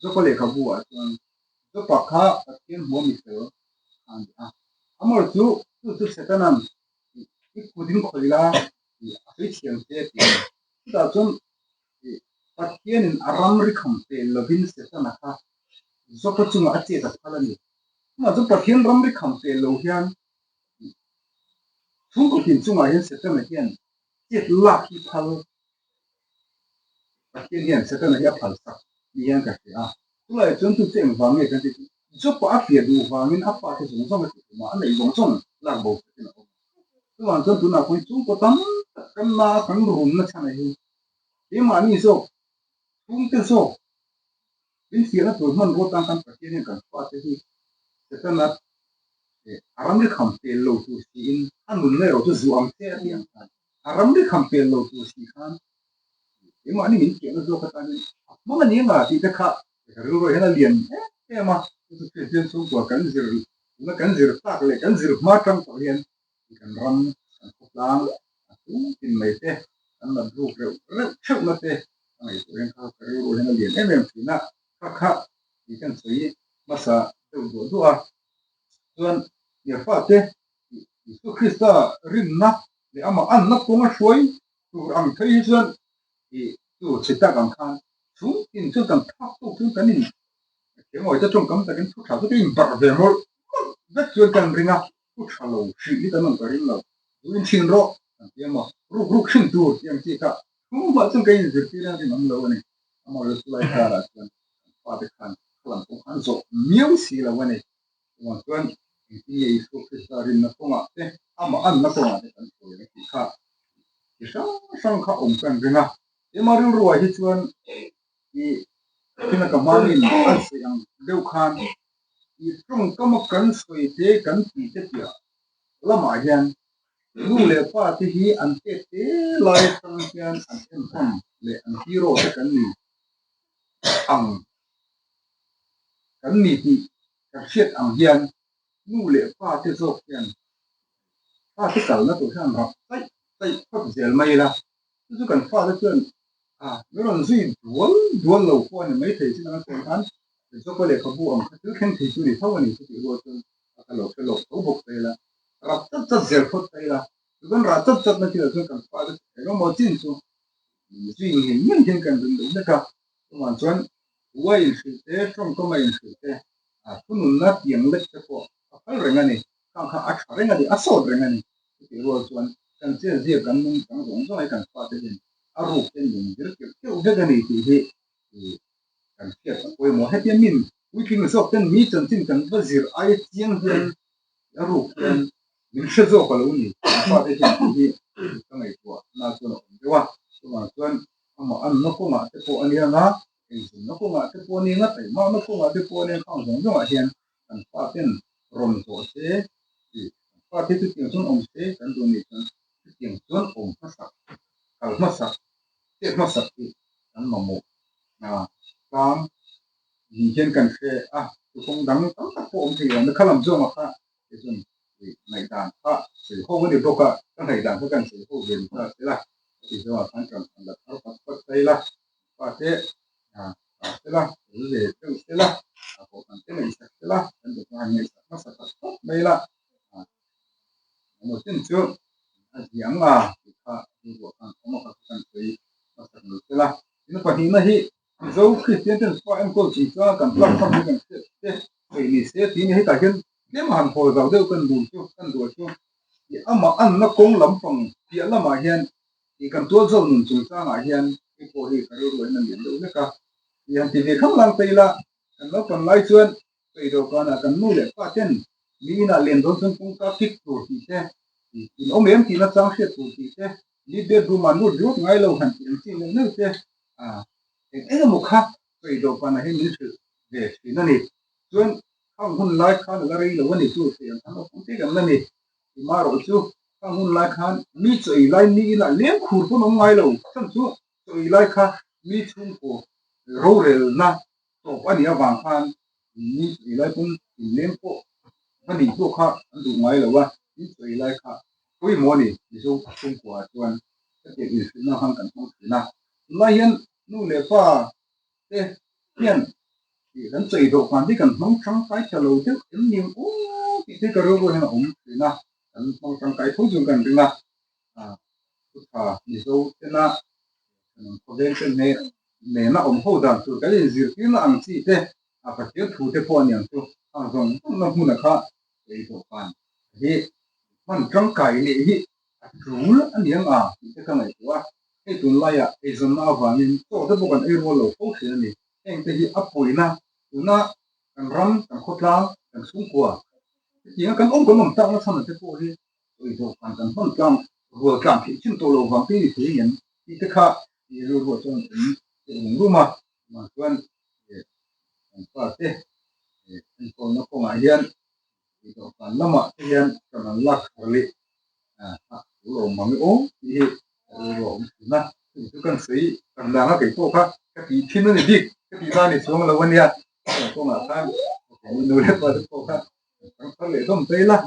Jopa lehkhabu ah chuan Jopa kha Pathian hmuh a mi fel kha a ni a. Amor chu chu chu Setanan i kut in khawih la tih a sawi thiam che tih a ni. Chutah chuan Pathianin a ramri kham pel lovin Setana kha Zawka chungah a chet a phal a ni. Chungah chuan Pathian ramri kham pel lo hian chhungkaw tin chungah hian Setana hian chet lak hi phal Pathian hian Setana hi a phal sak ni hian ka hria a. Chulaiah chuan chu chu engvang nge kan tih chu Job-a a fiah duh vangin a fate zawng zawng a tih tum a, a neih zawng zawng lak bo sakin a awm a. Chuvang chuan tunah pawhin chhungkaw tam tak kan na kan rumna chhan a hi keimahni zawk chhungte zawk min fiahna tur hmanrua tan kan Pathian hian kan fate hi Setana a ramri kham pel lo tur siin a nunna erawh chu zuah ang che a tih ang khan a ramri kham pel lo tur si khan keimahni min fiahna zawk atanin a hmang a ni anga tih te kha ka rilru hian a lian em em a, chu chu Kristian chhungkua kan zir tuna kan zir tak leh kan zir hma tang tawh hian kan ram kan khawtlang a tungtin mai te kan la ruk reuh reuh theuhna te a ngaihtuah hian kha ka rilru hian a lian em em thin a, kha kha tih kan sawi hmasa deuh duah duah a, chuan Nirfa te Isua Krista rinna leh amah anna kawnga hruai tur ang phei hi chuan ih chu chhe tak ang khan chung in chuan kan phak tawk chuan kan in engemaw te tawngkam takin thu tha chu ka in barh ve mawlh mawlh vek chuan kan ring a, thu tha lo hrih hi kan awm ka ring lo, zu in thin rawh kan ti emaw ruk ruk hrin tur tih ang chi kha chhungah chuan ka in zirtir a rinawm lo a ni, amaherawhchu chulai karah chuan kan fate khan khalam pawh khan zawh miau si lo a ni, chuvang chuan engtin nge Isua Krista rinna kawngah te amah anna kawngah te kan sawi ang tih kha chi hrang hrang kha awm kan ring a, Ema rilruah hi chuan i thil ka hmangin an sawi ang deuh khan i tawngkama kan sawi te kan tih te piah lamah hian nu leh pa te hi an pek te lai atang hian an enkawn leh an hero te kan ni ang kan ni tih kan hriat ang hian nu leh pa te zawk hian pa te kalna tur hian rap taih taih phawt zel mai ila. Chu chu kan fate chuan a min rawn zui dual dual lo pawh a ni maithei chin anga chuan khan Jopa lehkhabu ang kha thil thleng thei chu ni tho a ni chutih rual chuan a ka lo hre lawk tho bawk ta ila, rap chat chat zel phawt ta ila, chu kan rah chat chat na thil ah chuan kan fate chu eng emaw chin chu min zui ngei ngei hian kan ring deuh hlek a, chuvang chuan ua inhrilh te, tawngkawma inhrilh te, a thununna tiang lek te pawh a phal reng a ni. Khang kha a tha reng a ni, a sawt reng a ni. Chutih rual chuan kan chelzia kan nung chang zawng zawng hi kan fate hian a ruk ten min zir keuh keuh vek a ni tih hi kan hriat a pawimawh. Hetia min puitling zawk ten mi chanchin kan va zir aia chiang hian a ruk hian min hre zawk a lo ni. Kan fate hian tih hi ka ngaihtuah na chuan a awm deuh a. Chuvang chuan amah anna kawngah te pawh a nia nga, eizawnna kawngah te pawh a nia nga, taihmakna kawngah te pawh a nia khang zawng zawngah hian kan faten rawn zawh se tih kan fate chu tiang chuan awm se kan duh nih chuan Chutiang chuan awm hmasak, kal hmasak, chet hmasak hi kan mamawh tlang ni hian kan hre a, thuthlung dang tam tak pawh awm thei lo. Kha lam zawngah kha kei chuan ngaihdan kha sawi ho a ni bawk a, ka ngaihdan kha kan sawi ho ve ni ta se la, heti zawngah khan kan han la thar pat pat thei la, fate ah se la, tel ve deuh se la, a kohhran te ngaihsak se la, kan duhna han ngaihsak hmasa tak tak mai la. Engemaw chin chu a ziang a tih kha rilruah khan awm a, kha chu kan sawi hmasak ni se la. Tin, pahnihna hi Mizo Kristian ten fa enkawl chung chuan kan platform hi kan hriat te sawi ni se tiin hetah hian tlem a han hawl zau deuh kan duh chu kan duh chu amah anna kawng lampang piah lamah hian Tih kan tual zawk nun chungchangah hian hei pawh hi ka rilru en a lian deuh hlek a. Tih han ti ve khang lang phei ila, kan naupang lai chuan sawi dawhkanah kan nu leh pa ten mi inah len dawn chuan kawngka kik tur tih te, in awm em tihna chang hriat tur tih te, mi bedroom ah lut lut ngai lo han tih ang chi neuh neuh te, eng eng emaw kha sawi dawhkanah hian min hrilh ve thin a ni. Chuan khang hun lai khan a la rei lo a ni chu sawi ang khan naupang te kan la ni. Marawh chu Khang hun lai khan mi chaw ei lai mi inah leng khur pawn awm ngai lo. Chhan chu chaw ei lai kha mi chhungkaw rorelna tawp a nih avang khan mi chaw ei lai pawn inleng pawh va nih pawh kha an duh ngai lo a, mi chaw ei lai kha pawimawh a ni Mizo chhungkuaah chuan hetiang inhrilhna khan kan hmang thin a. Tunlai hian nu leh pa te hian ih kan chaw ei dawhkan te kan hmang tangkai tha lo deuh em ni ang aw tih te ka rilru hian a awm thin a. Kan hmang tangkai tho chu kan ring a, thu tha Mizo tena kan khawvel te nena awm ho dan tur kan inzirtirna ang chi te a Pathian thu te pawh a niang chu hang zawng zawngna hmuna kha ei dawhkan hi hman tangkai leh hi a tul a niang a tih te ka ngaihtuah a, hei tunlaiah eizawnna avangin chaw te pawh kan ei rual lo fo thin a ni, heng te hi a pawina tuna kan ram, kan khawtlang, kan chhungkua hetianga kan awm kan awm tak na chhan te pawh hi sawi dawhkan kan hman tlang rual tlang theih chin tawh lo vang te ni thei ngem tih te kha tih rilruah chuan awm deuh rum rum a, chuvang chuan kan pa te enkawlna kawngah hian sawi dawhkan lamah te hian kan han lak thar leh a tul awm mang e aw tih hi rilruah awm thin a, chumi chu kan sawi kan dang a kei pawh kha ka tih thin a ni bik ka tih na ni chuang lo a nia. Kawngah khan nu leh pa te pawh kha kan thar leh dawm phei la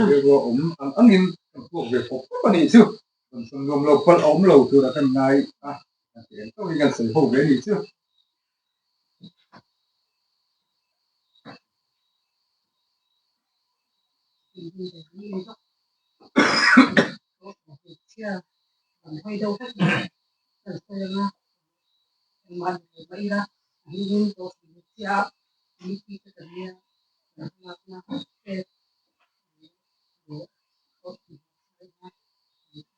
rilru awm ang angin kan puak ve pawp pawp a nih chu kan sawn nuam lo palh a awm lo tura kan ngai a kan ti eng tawkin kan sawi ho ve a nih chu.
Engmah ni lo mah ila a hming in pawh kan hmu chiah a, committee te kan nia kan hmalakna te leh pawh kan hmu chiah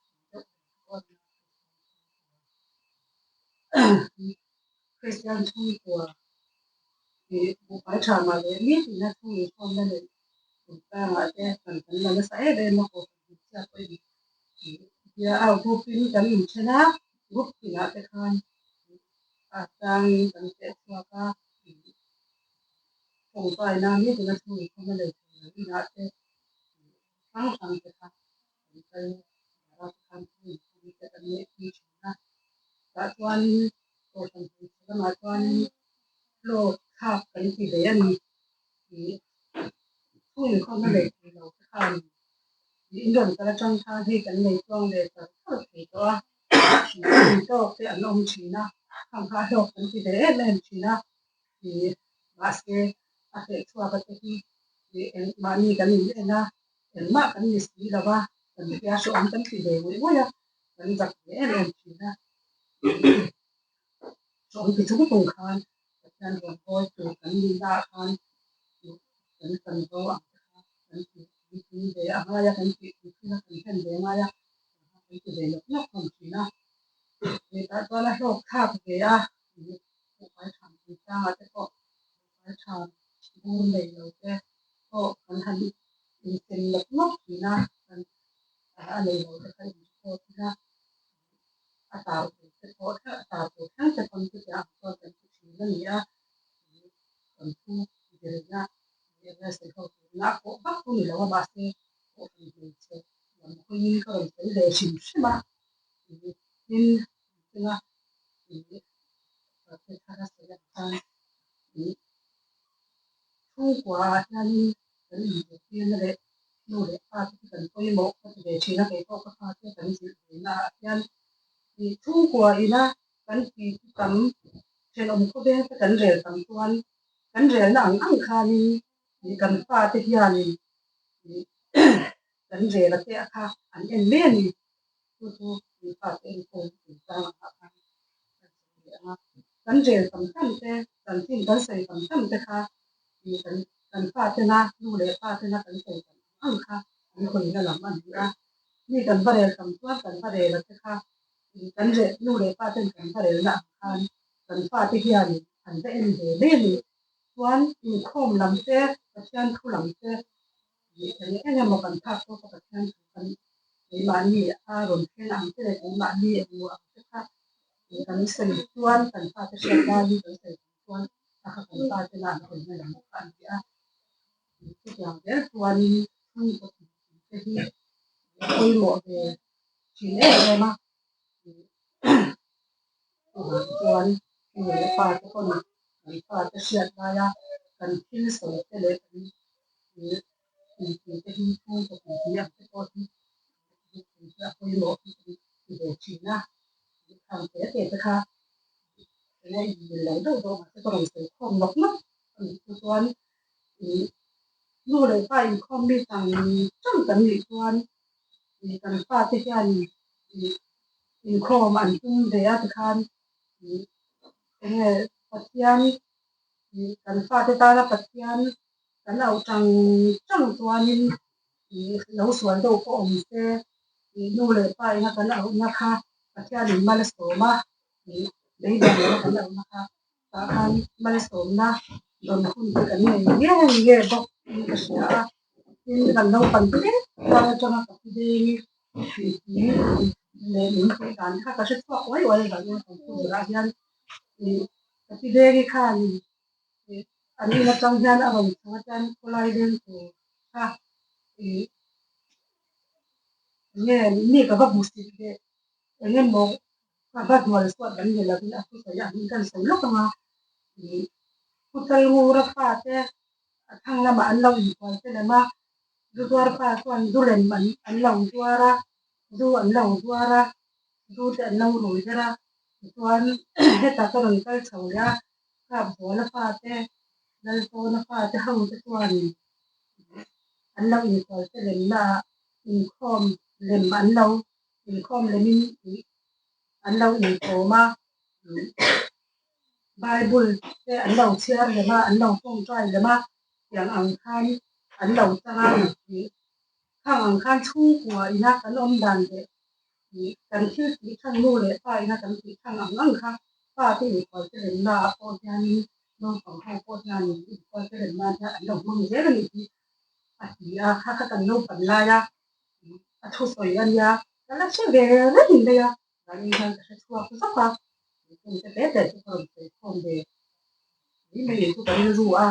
a, Kristian chhungkua ih buhfai tha mah leh nitin a chhung inkhawmna neih chungchangah te kan kan la nasa em em a, pawh kan hmu chiah pawhin tia a group in kan inthen a. Group tinah te khan a changin kan teh chhuak a, tawngtaina nitin a chhung inkhawm a nei thei lo inah te hrang hrang te kha kan kal darah te khan chhung inkhawm te kan neih pui thin a. Tah chuanin kohhran hmeichhe lamah chuanin hlawk thlak kan ti ve a ni. Chhung inkhawm a nei thei lo te khan in rawn kal atang khan hei kan nei chuang leh char char thei tawh a. Tui tawk te an awm thin a, khang kha a hlawk kan ti ve em em thin a, ih mahse a hleh chhuak a te hi ih engmahni kan in en a, engmah kan ni si lo va, kan hria hrawm kan ti ve ngawih ngawih a, kan zak ve em em thin a, hrawm ti chung chung khan Pathian rawn hawi tur kan ni naah khan ih kan chanvo ang te kha kan ti puitling ve a ngai a, kan tih puitling a kan hlen ve a ngai a. Kan ti ve lawk lawk hlawm thin a, hetah chuan a hlawk thlak ve a, buhfai tham chungchangah te pawh buhfai tham bur nei lo te pawh kan han insem lawk lawk thin a, kan a nei lo te kha inhriat thin a, a tar tur te pawh a tar tur thleng te pawn chutiang ang chuan kan ti thin a ni a, kan thu zirna leh sawi ho turna a pawh vak chu ni lo a mahse pawh kan hmeichhe. hawiin ka rawn sawi ve hrim hrim a, tin chunga thar a sawi ang khan chhungkua ah hianin kan inzirtirna leh nu leh pa te chu kan pawimawh ka ti ve thin a, kei pawh ka fate kan zilh ve na ah hian chhungkua ina kan ti chu tam thenawm khawvel te kan rel tam chuan kan relna ang ang khanin kan fate hianin kan rel a te a kha an en mai a ni. Chu chu kan fate enkawl chungchang ah khan kan sawi leh ang a, kan rel tam tam te, chanchin kan sawi tam tam te kha kan kan fatena nu leh pa tena kan sawi tam ang ang kha an hawina lam a ni a. Mi kan va rel tam chuan kan va rel a te kha kan rel nu leh pa ten kan va relna ang khan kan fate hian an va en ve mai a ni. Chuan inkhawm lam te, Pathian thu lam te eng eng emaw kan phak tawk a Pathian thu kan keimahni a rawn thleng ang che leh keimahni a hmu ang che kha kan sawi chuan kan fate hriat laiin kan sawi chung chuan a kha kan fate lah an rawn hmel ang kha an ti a. Chutiang zel chuanin chhungkaw te hi a pawimawh ve thin em em a. Chuvang chuan nu leh pa te pawn kan fa te hriat laia kan thil sawi te leh kan inti te hi chhungkaw titi ang te pawh hi a pawimawh hi kan ti ve thin a, khang te te te kha enge inmil lo deuh deuh mahse ka rawn sawi khawm nawk nawk a nih chu chuan ih nu leh pa inkhawm mi tang tang kan nih chuan ih kan fate hian ih inkhawm an tum ve a tikhan ih enge Pathian ih kan fate tana Pathian kan auh tang tang chuanin ih lo sual deuh pawh awm se ih nu leh pa ina kan auhna kha Pathianin mal a sawm a ih beidawng ina kan auhna kha tah khan malsawmna dawn hun te kan nei nge nge bawk in ka hria a tin kan naupang te lai atanga ka pu deng tih hi leh min tih dan kha ka hre chhuak uai uai vang in kan pu zirah hian ih ka pi dengi khan ih an in atang hian a rawn chho a chuan khawlai leng tur kha ih enge mi ka va hmu sik leh eng emaw Ka va hnual suat lam ni lovin a thusawi ang in kan sawi lawk ang a, ih Putal Ngura fa te a thlang lamah an lo inkual te lem a, zu zuar pa chuan zu lem an an lo zuar a, zu an lo zuar a, zu te an lo rui ber a, tichuan hetah ka rawn kal chho leh a, Kapzuala fa te, Laltawna fa te ho te chuan an lo inkual te lem naah inkhawm lem an lo inkhawm lemin ih an lo inkawm a, Bible te an lo chhiar lem a, an lo tawngtai lem a, tiang ang khan an lo chang a ih khang ang khan chhungkua ina kan awm dan leh ih kan thil tih thang nu leh pa ina kan tih thang ang ang kha pa te inkual te remna ah pawh hianin naupang ho pawh hianin inkual te remna hian an lo hmang zel a nih hi a ti a, kha kha kan naupan lai a. a thusawi a nia ka la hre ve reng mai a mahni hian ka hre chhuak zawk a thingkung te hle hle chu ka rawn sawi khawm ve mai mai chu ka rilru a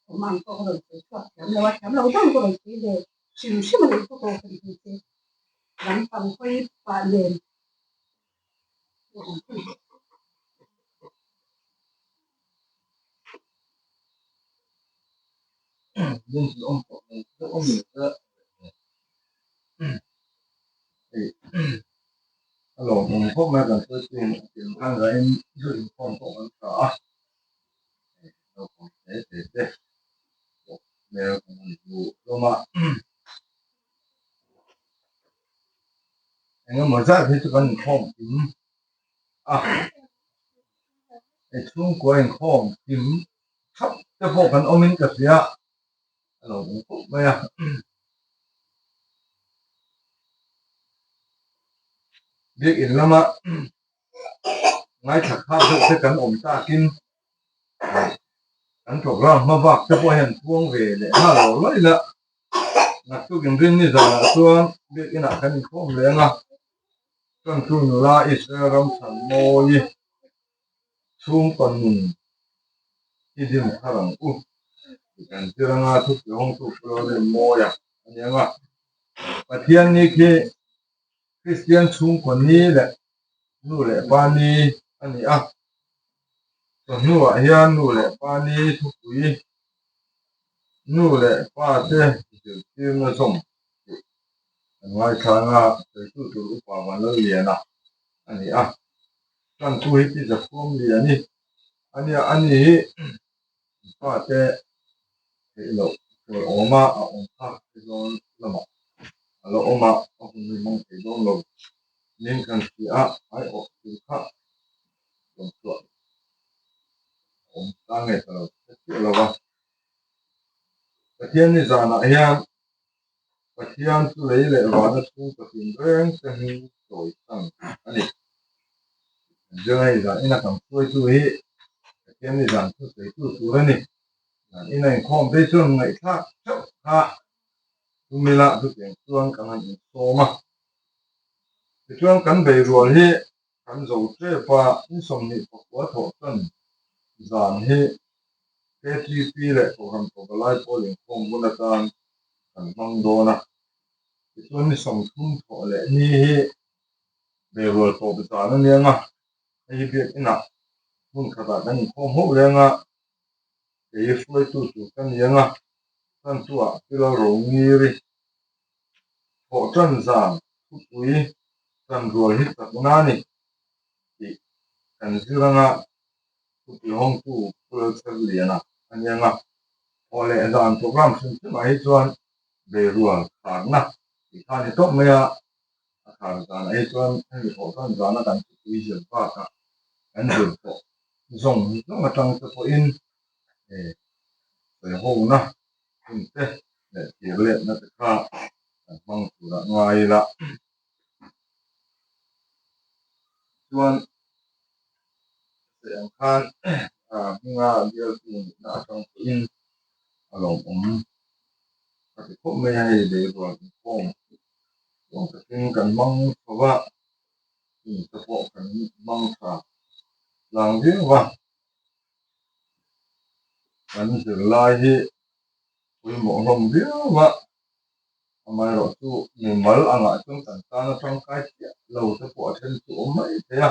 awm ang pawh ka rawn sawi chhuak thiam lo a thiam lo deuh ka rawn sawi ve hrim hrim a nih chu ka rawn sawi che lampang hawi pah nen.
A lawmawm khawp mai kan sawi chu a pian khan rain zu inkhawm pawh kan tha a naupang te te te pawh hmel kan han hmu hlawm a engemaw zat hi chu kan inkhawm kim a hei chhungkua inkhawm kim thap te pawh kan awmin ka hria a lo awm khawp mai a. Biakin lama ngaithla khak deuh te kan awm takin kan program hma bak te pawh hian puang ve leh nghal lo lo ila naktuk inrinni zanah chuan biakin ah kan inkhawm leh ang a chuan chu nula Israel ram chhan mawi chhungkaw nun i dim thar ang u tih kan zir anga thupui hawngtu Pu Lalrinmawia a ni ang a. Pathian ni khi Kristian chhungkaw ni leh nu leh pa ni a ni a. Chawhnuah hian nu leh pa ni thupui nu leh pa te zirtirna zawm tih kan ngaithlang a, sawitu tur upa Vanlalliana a ni a. Tantu hi Pi Zakhawmliani a nia, ani hi fate theih loh tur awm a, a awm kha Aizawl lamah a la awm a, a hun hi hmang thei dawn lo ning kan hria a, aiawh tur kha rawn chhuah a awm ta nge ta lo hre chiah lo va. Pathian ni zanah hian Pathian chu lei leh vana chhungkaw tinreng te hming sawi chhan a ni. Zirlai zan ina kan hruaitu hi Pathian ni zan chu sawitu tur a ni. Zan ina inkhawm phei chuan ngaihthlak theuh kha tumila chutiang chuan kan han insawm a. Tichuan kan beirual hi kan zo tep a, in 24 thawh tan zan hi KTP leh Kohhran Pavalai pawl inkhawm hun atan kan hmang dawn a. Tichuan ni 30 thawh leh ni hi beirual tawp zan a niang a, hei hi biakinah hmun khatah kan inkhawm hauh leng a, kei hruaitu tur ka niang a, tantuah Pilal Rongiri thawh tan zan thupui tan rual hi chakna a ni tih kan zir anga thupui hawngtu Pu Lalchherliana a niang a, thawh leh zan program hrim hrimah hi chuan beirual kharna tih kha a ni tawp mai a, a khar zanah hi chuan hemi thawh tan zana kan thupui zir bakah kan zir tawh zawng zawng atang te pawhin sawi hona hun te leh thir letna te kha kan hmang tur a ngai ila. Chuan sawi ang khan hminga bialtu nihna atang pawhin a lawmawm ka ti khawp mai a, hei leirual inkhawm chuang takin kan hmang chho va, in te pawh kan hmang tha tlang viau va. Kan zirlai hi pawimawh hlawm viau a, amaherawh chu mimal angah chuan kan tan a tangkai chiah lo te pawh a then chu awm mai thei a,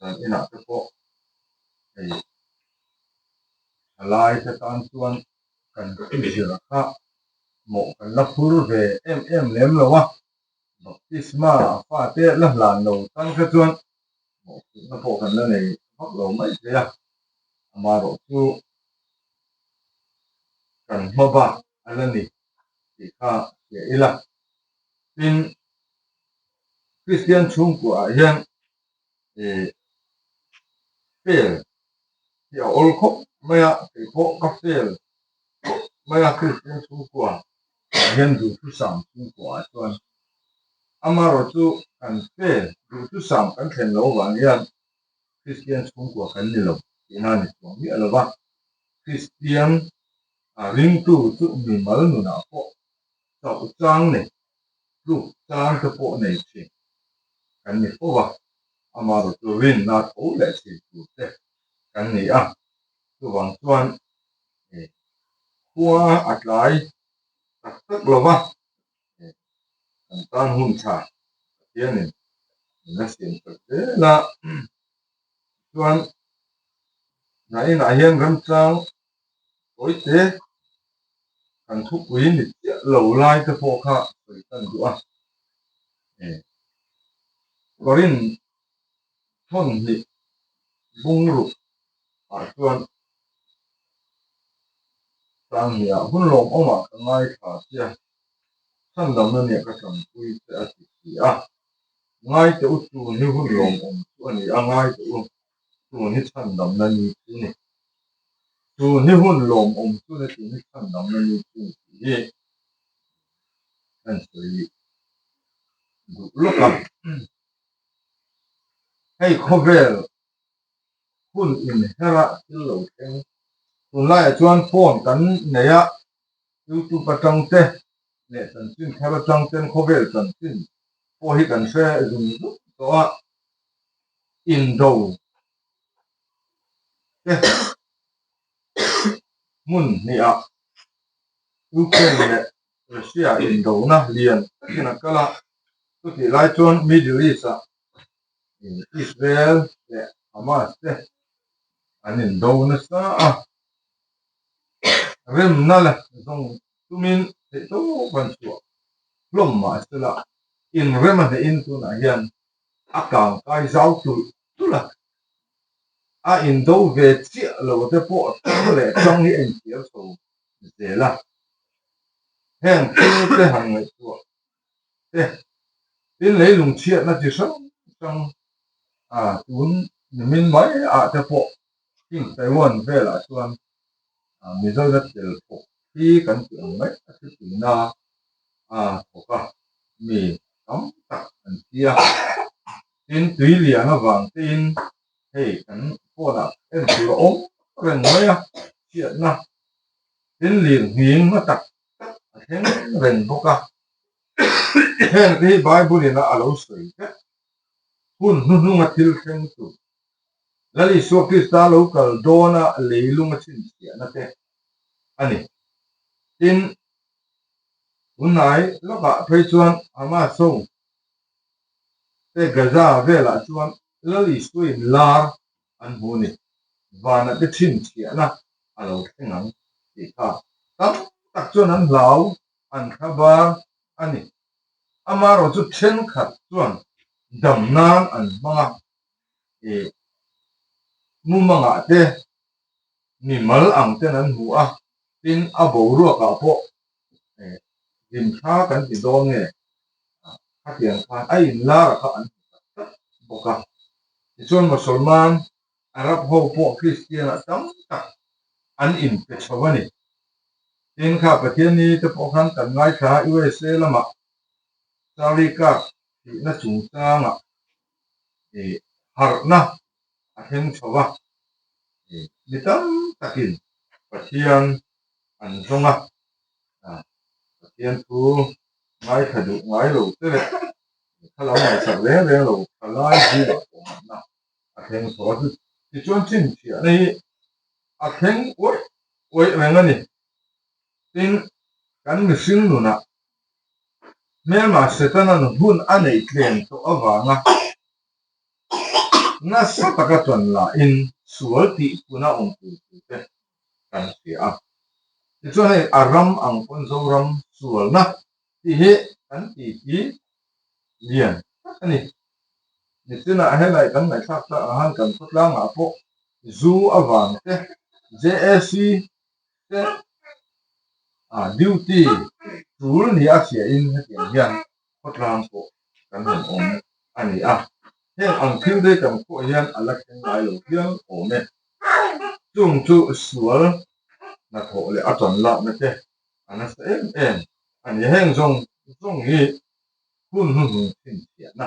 kan inah te pawh hei thalai te tan chuan kan zir kha mawh kan la phur ve em em lem lo a, baptisma fate la hlan lo tan kha chuan mawhphurhna pawh kan la nei vak lo mai thei a, amaherawh chu kan hma bak a la ni tih kha hria ila. Tin, Kristian chhungkuaah hian ih fail hi a awl khawp mai a, kei pawh ka fail khawp mai a Kristian chhungkua ah hian duhthusam chhungkuaah chuan amaherawh chu kan fail duhthusam kan thlen loh avang hian Kristian chhungkua kan ni lo tihna a ni chuang miah lo va, Kristian a ringtu chu mimal nunah pawh chauh chang nei, tluk chang te pawh nei thin kan ni fo va, amaherawh chu rinna tho leh thin tur te kan ni a, chuvang chuan khua a tlai tak tak lo va, kan tan hun tha Pathianin min la siam tak zel a, chuan nainah hian remchang tawite kan thupui ni chiah lo lai te pawh kha sawi tan duh a, Korin thawn hnih bungruk ah chuan Sanghniah hun lawmawmah ka ngaithla sia, chhandamna nia ka tanpui che a ti si a. Ngai teh u tun hi hun lawmawm chu a ni a, ngai teh u tun hi chhandamna ni chu ni. Tun hi hun lawmawm chu ni, tun hi chhandamna ni chu ni tih hi kan sawi duh lawk a. Hei khawvel hun inher a thil lo thleng. Tunlaiah chuan phone kan nei a, YouTube atang te leh chanchin thar atang ten khawvel chanchin pawh hi kan hre zung zung tawh a, indo te hmun hnihah Ukraine leh. Russia indona lian takin a kal a, chutih lai chuan Middle East-ah Israel leh Hamas te an indo nasa a, remna la zawng tumin theihtawp an chhuah hlawm mahsela inrem a hnehin tunah hian a kangkai zau tulh tulh a, a indo ve chiah lo te pawh tang leh tang hi a inchhiar chho zel a, heng thil te han ngaihtuah te tin leilung chhiatna chi hrang hrang a tun nimin mai ah te pawh King Taiwan velah chuan Mizoina tel thawk hi kan tih ang mai a thilpuina a thawk a, mi tam tak an thi a, tin tui lian avang tein hei kan phone ah en tur a awm reng mai a, chhiatna tin lir nghing na tak tak a thleng reng bawk a, heng te hi Bible in a lo sawi vek hun hnuhnunga thil thleng tur Lal Isua Krista lo kal dawna leilung a chhinchhiahna te a ni. Tin, tunhnai lawkah phei chuan Hamas ho te Gaza velah chuan Lal Isua in lar an hmu a ni. Vanah te chhinchhiahna a lo thleng ang tih kha tam tak chuan an hlau, an thlabar a ni. Amaherawhchu thenkhat chuan dam nan an hmang a. Ih mumangah te mimal ang ten an hmu a, tin a boruakah pawh ih hlimthla kan ti dawn nge khatiang khan a inlar a kha an hmu tak tak bawk a. Tichuan Mosolman Arab ho pawh Kristian ah tam tak an inpe chho a ni. Tin kha Pathianni te pawh khan kan ngaithla a USA lamah Charlie Kirk thihna chungchangah ih harhna a thleng chho a, ih mi tam takin Pathian an zawng a, Pathian thu ngaithla duh ngai lo te leh thla lo ngaihsak reng reng lo thalai zingah pawh harhna a thleng chho a, tichuan chhinchhiahna hi a thleng uaih uaih reng a ni. Tin, kan mihring nunah Hmelma Setana'n hun a neih tlem tawh avanga nasa taka ṭan lahin sual tih puna awm tur thu te kan hria a. Tichuan hei a ram ang pawn Zoram sualna tih hi kan ti hi lian tak a ni. Nichinah helai kan ngaihthlak tak ang khan kan khawtlangah pawh zu avang te JAC te ah duty tul ni a hriain hetiang hian khawtlang pawh kan han awm a ni a, heng ang thil te kan pawh hian a la thleng ngai lo hial awm e. Chung chu sual hnathawh leh a tan lakna te a nasa em em a ni. Heng zawng zawng hi hun hnuhnung chhinchhiahna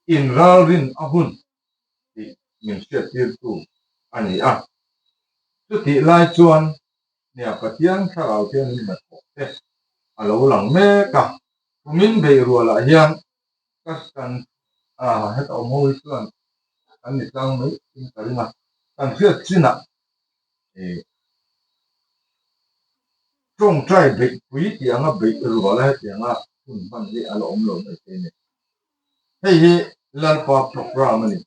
inralrin a hun tih min hriattirtu a ni a. Chutih lai chuan nia Pathian thlarau thianghlim hnathawh te a lo lang mek a. Kumin beih rualah hian ka kan a heta awm ho hi chuan kan ni tlang mai in ka ring a. Kan hriat chinah ih tawngtai beihpui tih anga beih ruala hetianga hun hman hi a la awm lo mai thei a ni. Hei hi Lalpa programme a ni.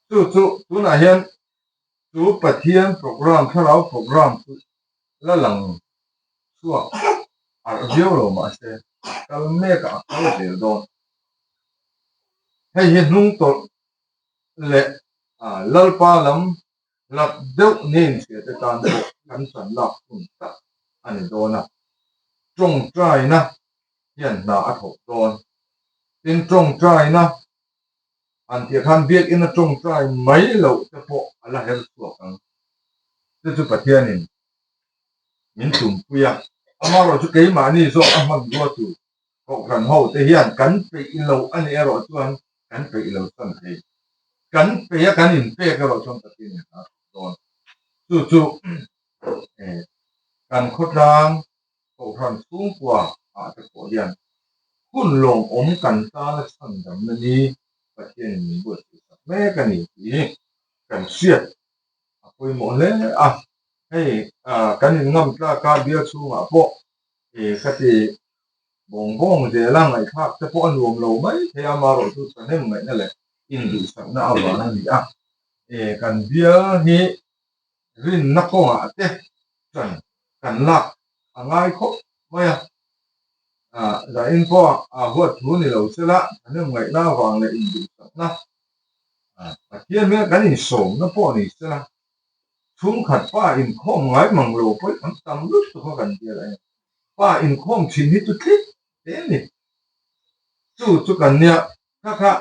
Chu chu tunah hian chu Pathian programme, thlarau programme chu la lang chhuak arh viau lo mahse kal mekah a kal zel dawn. Hei hi hnung tawlh leh Lalpa lam Lak deuh nen hriate tan pawh kan chan lak hun tak a ni dawn a, tawngtaina hian hna a thawk dawn. Tin, tawngtaina an tih khan biakina tawngtai mai loh te pawh a la her chhuak ang. Chu chu Pathianin min tumpui a, amaherawhchu keimahni zawk a hmanrua tur Kohhran ho te hian kan peih lo a nih erawh chuan kan peih lo chuan thei. Kan peih a kan inpek erawh chuan Pathian in a thawk dawn. Chu chu kan khawtlang Kohhran chhungkua ah te pawh hian hun lawmawm kan tana chhandamna ni Pathian in min buatsaih sak mek a ni tih hi kan hriat a pawimawh hle a.
Hei kan in ngam tlak a bial chhungah pawh ka ti bawng bawng zel a, ngaihthlak te pawh a nuam lo mai thei a, amaherawhchu thahnem ngaihna leh induhsakna avang a ni a. Kan bial hi rinna kawngah te tan kan lak a ngai khawp mai a, zain pawh a huat thu ni lo sela thahnem ngaihna avang leh induhsakna Pathian hmel kan insawmna pawh ni sela chhungkhat pa inkhawm ngai mang lo pawh hi an tam lutuk a kan bial a ni. Pa inkhawm thin hi chu tlit te a ni. Chu chu kan nia kha kha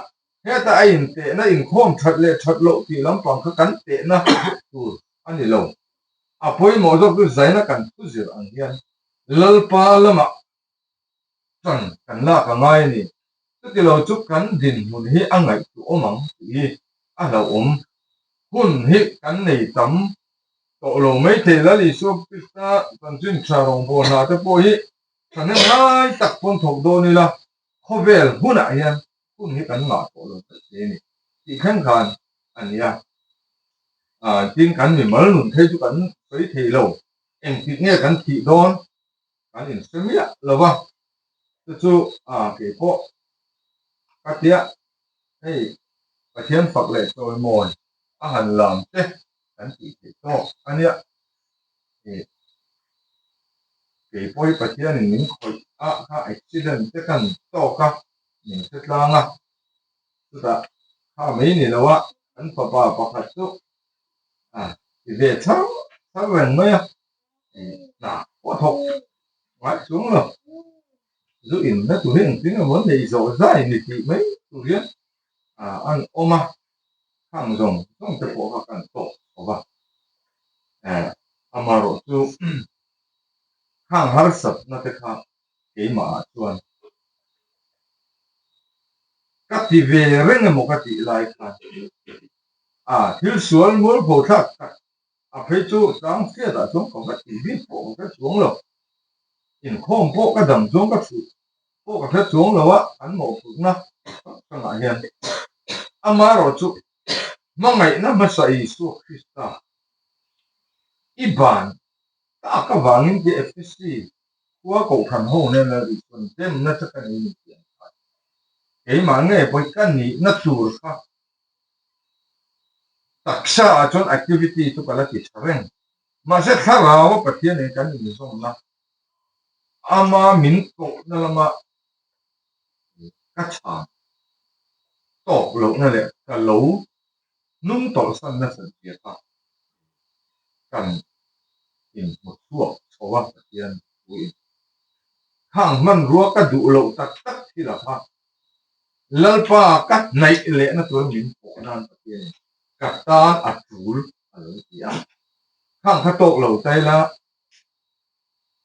heta a intehna inkhawm that leh that loh tih lampang kha kan tehna tur a ni lo. A pawimawh zawk chu zaina kan thu zir ang hian Lalpa lamah tan kan lak a ngai a ni. Chuti lo chu kan dinhmun hi a ngaihtuahawm ang tih hi a hlauhawm. Hun hi kan nei tam tawh lo maithei. Lal Isua Krista chanchin tha rawngbâwl hna te pawh hi thahnem ngai tak pawn thawk dawn ila, khawvel hunah hian hun hi kan ngah tawh lo mai thei a ni tih thleng khan a ni a. Tin, kan mimal nun phei chu kan sawi thei lo. Engtik nge kan thih dawn? Kan inhre miah lo va, chu chu kei pawh ka tia hei Pathian fak leh chawimawi a han lam te kan tih theih tawk a nia. Kei pawh hi Pathianin min khawih a kha accident te kan tawk a, min hre tlang a, chutah kha mai ni lo a kan fapa pakhat chu ti ve char char reng mai a. Hna pawh a thawk ngai chuang lo. Zu in na tur hi engtin emaw an neih zawh zai ni tih mai tur hian an awm a, khang zawng zawng te pawh kha kan tawk chho va. Amaherawh chu khang harsatna te kha keimahah chuan ka ti ve reng emaw ka tih lai khan thil sual mualpho thlak tak A phei chu tlang hriatah chuan ka va tih bik pawh ka hre chuang lo. Inkhawm pawh ka dam chuan ka thut pawh ka hre chuang lo a, an mawhphurhna hrang hrangah hian amaherawhchu hmangaihna hmasa Isua Krista i ban tak avangin tia Efesi khua kohhran ho nen a Isua'n demna che ka nei ni tih an hria. Keimah nge pawi ka nihna tur kha Taksa ah chuan activity chu ka la ti tha reng. Mahse thlarau a Pathian nen kan inzawmna ama min tawhna lama ka chhan tawk lohna leh ka lo hnung tawlhsan nasat zia kha kan inhmu chhuak chho a Pathian thuin. Khang hmanrua ka duh loh tak tak thil a kha Lalpa ka hnaih lehna tur min pawh nan Pathianin ka tan a tul a lo ti a. Khang kha tawk lo ta ila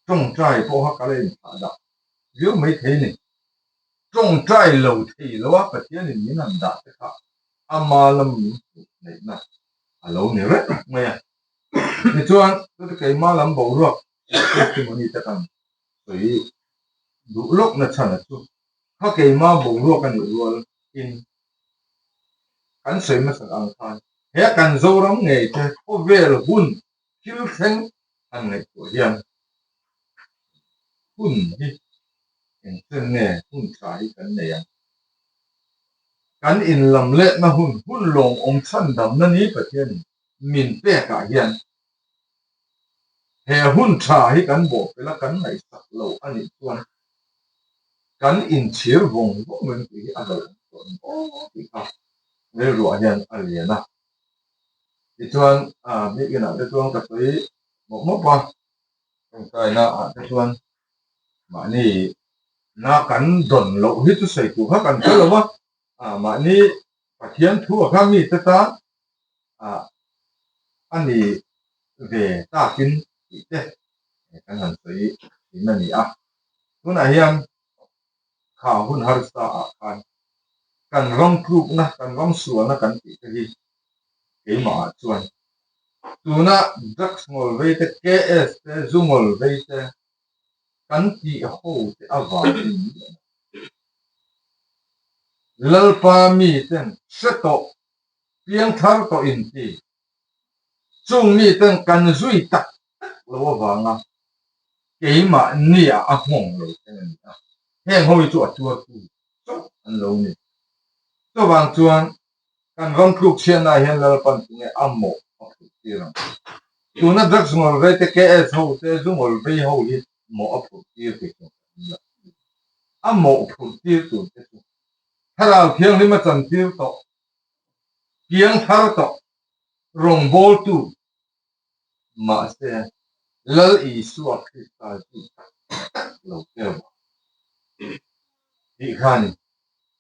tawngtai pawh kha ka la inthlah dah viau mai thei ni. Tawngtai lo thei lo a Pathianin min han dah te kha ama lam min hmuh neihna a lo ni reng mai a. Tichuan chuti keima lam boruak testimony te kan sawi duh lawkna chhan a chu. Kha keima boruak a nih rual in kan sawi hmasak ang khan he kan Zoram ngei te khawvel hun thil thleng han ngaihtuah hian hun hi engchen nge hun tha hi kan nei ang. Kan inlam lehna hun hun lawmawm chhandamna ni Pathianin min pekah hian He hun tha hi kan bawhpelh a, kan ngaihsak lo a nih chuan kan inchhir vawng vawng reng tih hi a hlauhawm tawh em aw tih kha rilruah hian a lian a. Tichuan biakinah te chuan ka sawi mawp mawp a, tawngtaina ah te chuan mahni na kan dawn loh hi chu sawi tur kha kan hre lo va, mahni Pathian thu a kha mite tan a ni ve takin tih te kan han sawi thin a ni a. Tunah hian kha hun harsa ah khan kan ram tlukna, kan ram sualna kan tih te hi keimah ah chuan tuna drugs ngawl vei te, KS te, zu ngawl vei te kan tih ho te avangin Lalpa miten hre tawh Piangthar tawh in ti. Chung miten kan zui tak tak lo avanga keimahnia a nghawng lo thleng a ni a, heng ho hi chu a tuartu chauh an lo ni. Chuvang chuan kan ram tluk chhiatnaah hian Lalpan tunge a mawh a phurh tir ang. Tuna drugs ngawl vei te, KS ho te, zu ngawl vei ho hi mawh a phurh tir thei chuang ka ring lo. A mawh phurh tir tur te chu Thlarau Thianghlim a chantir tawh, piang thar tawh, rawngbawltu Mahse, Lal Isua Krista zui tak tak lo keu a tih kha a ni.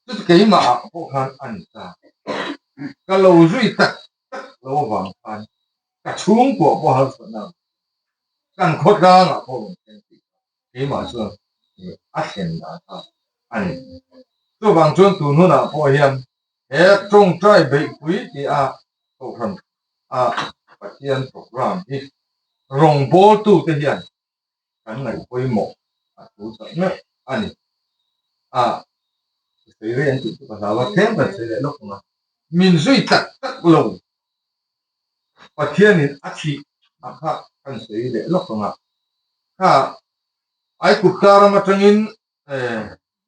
Chu chu keimahah pawh khan a ni ta. Ka lo zui tak tak lo avang khan ka chhungkuah pawh harsatna a rawn thleng. Kan khawtlangah pawh a rawn thleng tih kha keimah chuan a thlen dan kha a ni. Chuvang chuan tun hunah pawh hian he tawngtai beihpui tih a kohhran a Pathian program hi rawngbawltute hian kan ngaih pawimawh a thu tak meuh a ni. A sawi rei an tih chu ka hlau a, tlem kan sawi leh lawk ang a, min zui tak tak lo Pathianin a thih a kha kan sawi leh lawk ang a, kha Aikupta ram atangin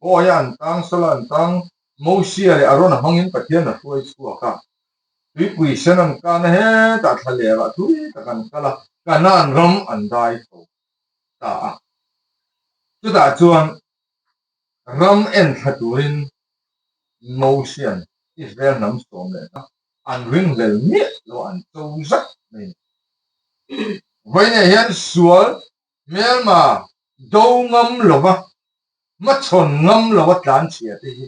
Bawiha an tang, Sala an tang, Mosia leh Arona hmangin Pathian a hruai chhuak a. Tuipui sen an kan a, hetah thla lerah thui tak an kal a, Kanaan ram an dai tho ta a. Chutah chuan ram en thla turin Mosia'n Israel hnam sawm leh hna an ringhlel miah lo an cho zak mai a ni. Vawiinah hian sual Hmelma do ngam lova, hmachhawn ngam lova tlanchhia te hi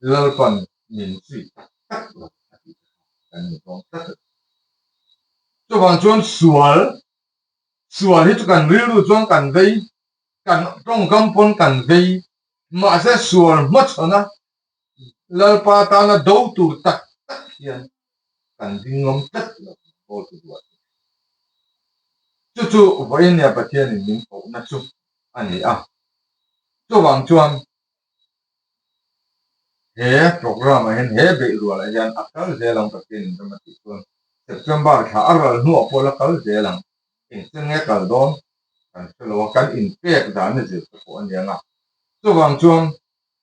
Lalpan min zui tak tak lo a tih te kha kan ni dawn tlat a ni. Chuvang chuan sual, sual hi chu kan rilru chuan kan vei, kan tawngkam pawn kan vei, mahse sual hmachhawna Lalpa tana do tur tak tak hian kan ding ngam tlat lo tih pawl chu duah chu. Chu chu Vawinia Pathianin min kohna chu a ni a. Chuvang chuan he programme ah hian he beihrualah hian a kal zel ang Pathianin ram a tih chuan September thla a ral hnuah pawh la kal zel ang. Engtin nge kal dawn kan hre lo a, kan inpek dan a zir te pawh a ni ang a. Chuvang chuan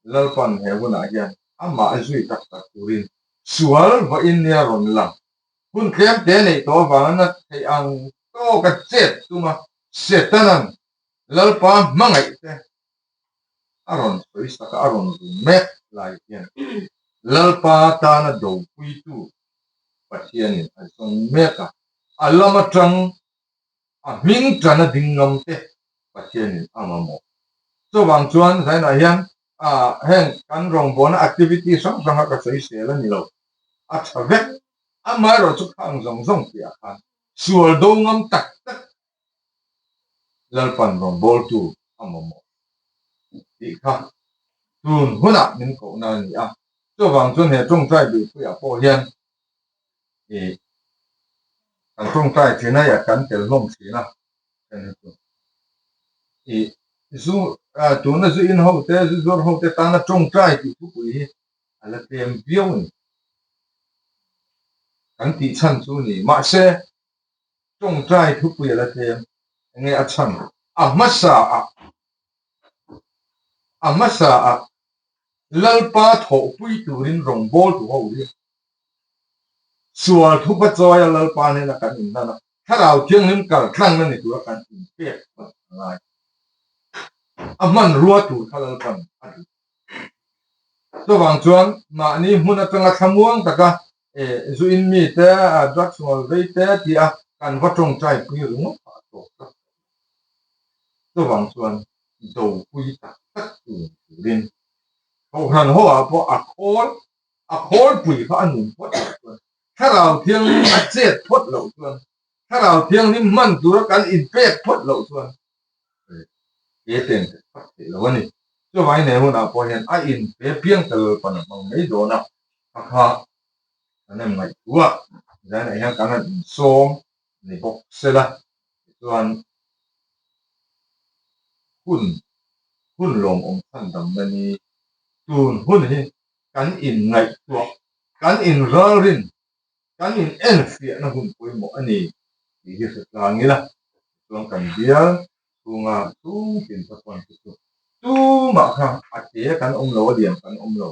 Lalpan he hunah hian amah zui tak tak turin sual vawiin nia rawn lang. Hun tlem te neih tawh avanga na theih ang tawka chet tuma Setanan Lalpa hmangaih te a rawn sawi sak a, a rawn run mek lai hian Lalpa tana dopuitu Pathianin a zawng mek a, a lam atang a hming tana ding ngam te Pathianin a mamawh. Chuvang chuan zainah hian heng kan rawngbawlna activity hrang hranga ka sawi sel a ni lo, a tha vek. Amaherawh chu khang zawng zawng piah khan sual do ngam tak tak Lalpan rawngbawltu a mamawh tih kha tun hunah min kohna a ni a. Chuvang chuan he tawngtai duhpuiah pawh hian ih kan tawngtai thin a, kan tel hlawm thin a. Ih zu tuna zu in ho te zu zuar ho te tana tawngtai tih thupui hi a la tlem viau a ni. Kan tih chhan chu ni mahse tawngtai thupui a la tlem enge a chhan a hmasa ah a hmasa ah Lalpa thawhpui turin rawngbawltu ho hi Sual thupa chawia Lalpa hnena kan inhlan a, Thlarau Thianghlim kal tlangna ni tura kan inpek phawt a ngai. A hmanrua tur kha Lalpan a duh. Chuvang chuan mahni hmun atanga thlamuang taka zu in mite, drugs ngawl vei te tih a kan va tawngtai pui ringawt phah tawk tlat tawh lo. Chuvang chuan dopui tak tak tu ni turin Kohhran ho ah pawh a khawl A khawlpui kha a nun phawt loh chuan, Thlarau Thianghlim a chet phawt loh chuan, Thlarau Thianghlim hman tura kan inpek phawt loh chuan he pen te phawt theih lo a ni. Chuvangin he hunah pawh hian a inpe piang ta Lalpan a hmang mai dawn a, a kha kan em ngaihtuah zainah hian kan han insawm ni bawk sela tichuan hun hun lawmawm chhandamna ni tun hun hi kan inngaihtuah, kan inralrin, kan in enfiahna hun pawimawh a ni tih hi hre tlang ila, tichuan kan bial chhunga chhungtin te pawn chu chu tumah kha a te kan awm lo, a lian kan awm lo.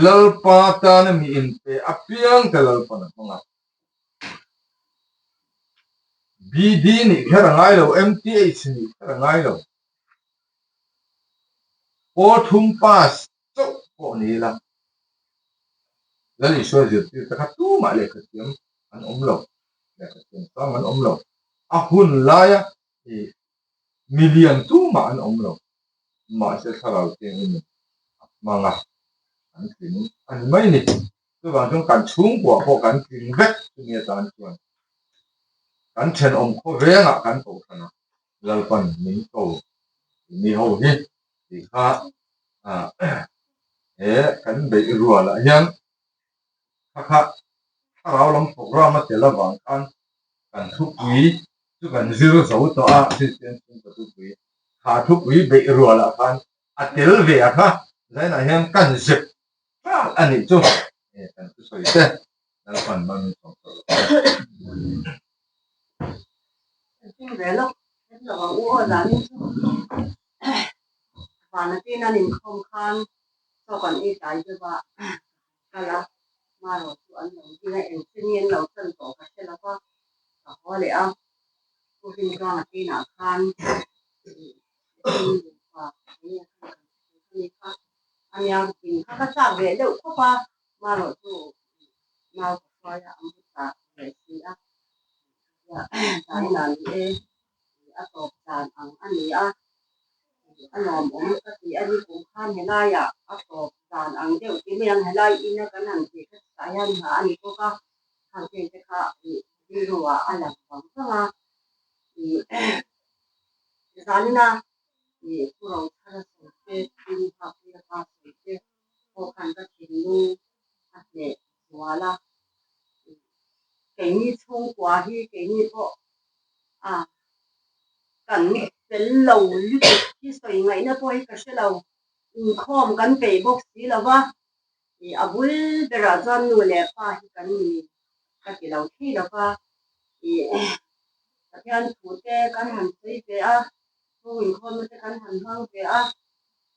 Lalpa tana mi inpe apiang te Lalpan a hmang a. BD nih kher a ngai lo, MTH nih kher a ngai lo. Pawl thum pass chauh pawh ni ila, Lal Isua zirtir te kha tumah lehkha thiam an awm lo, lehkha thiam sang an awm lo. A hun laia ih milian tumah an awm lo, mahse thlarau thianghlim in a hmang a, an tling a ni mai ni. Chuvang chuan kan chhungkua pawh kan tling vek chumi atan chuan kan thenawm khawvengah kan kohhran a, Lalpan min ko mi ho hi tih kha he kan beih rualah hian kha kha thlarau lam program a tel avang khan kan thupui chu kan zir zo tawh a, Kristian chhungkaw thupui kha thupui beih rualah khan a tel ve a kha zainah hian kan zep tlak a nih chu kan thusawi te Lalpan hmang in sawm tawh lo che.
Engtin ve lawk en lo ang u aw zanin chu vana tin an inkhawm khan chaw kan ei tlai deuh a kal a marawh chu an lo ding a engtin nge an lo chan tawh ka hre lo va ka haw leh a Pu Rinzuanga tinah khan ania din kha ka chak ve deuh khawp a marawh chu nau ka hruai a an bu ta ve si a zainah ni e a tawp dan ang a ni a a nuamawm ka ti a ni kum khan helaiah a tawp dan ang deuh ti mai ang helai ina kan han tih kha chutah hian hna a ni bawk a khang chen te kha rilru ah a lang vang vang a ih zanina ih pu Rothara sawi te tin Nghakpuia pa sawi te pawh khan ka thinlung a hneh zual a keini chhungkua hi keini pawh a kan fel lo lutuk hi sawi ngaihna pawh hi ka hre lo inkhawm kan peih bawk si lo va Ih a bul berah chuan nu leh pa hi kan ni ka ti lo thei lo va, ih Pathian thu te kan han sawi ve a, thu inkhawmna te kan han hmang ve a,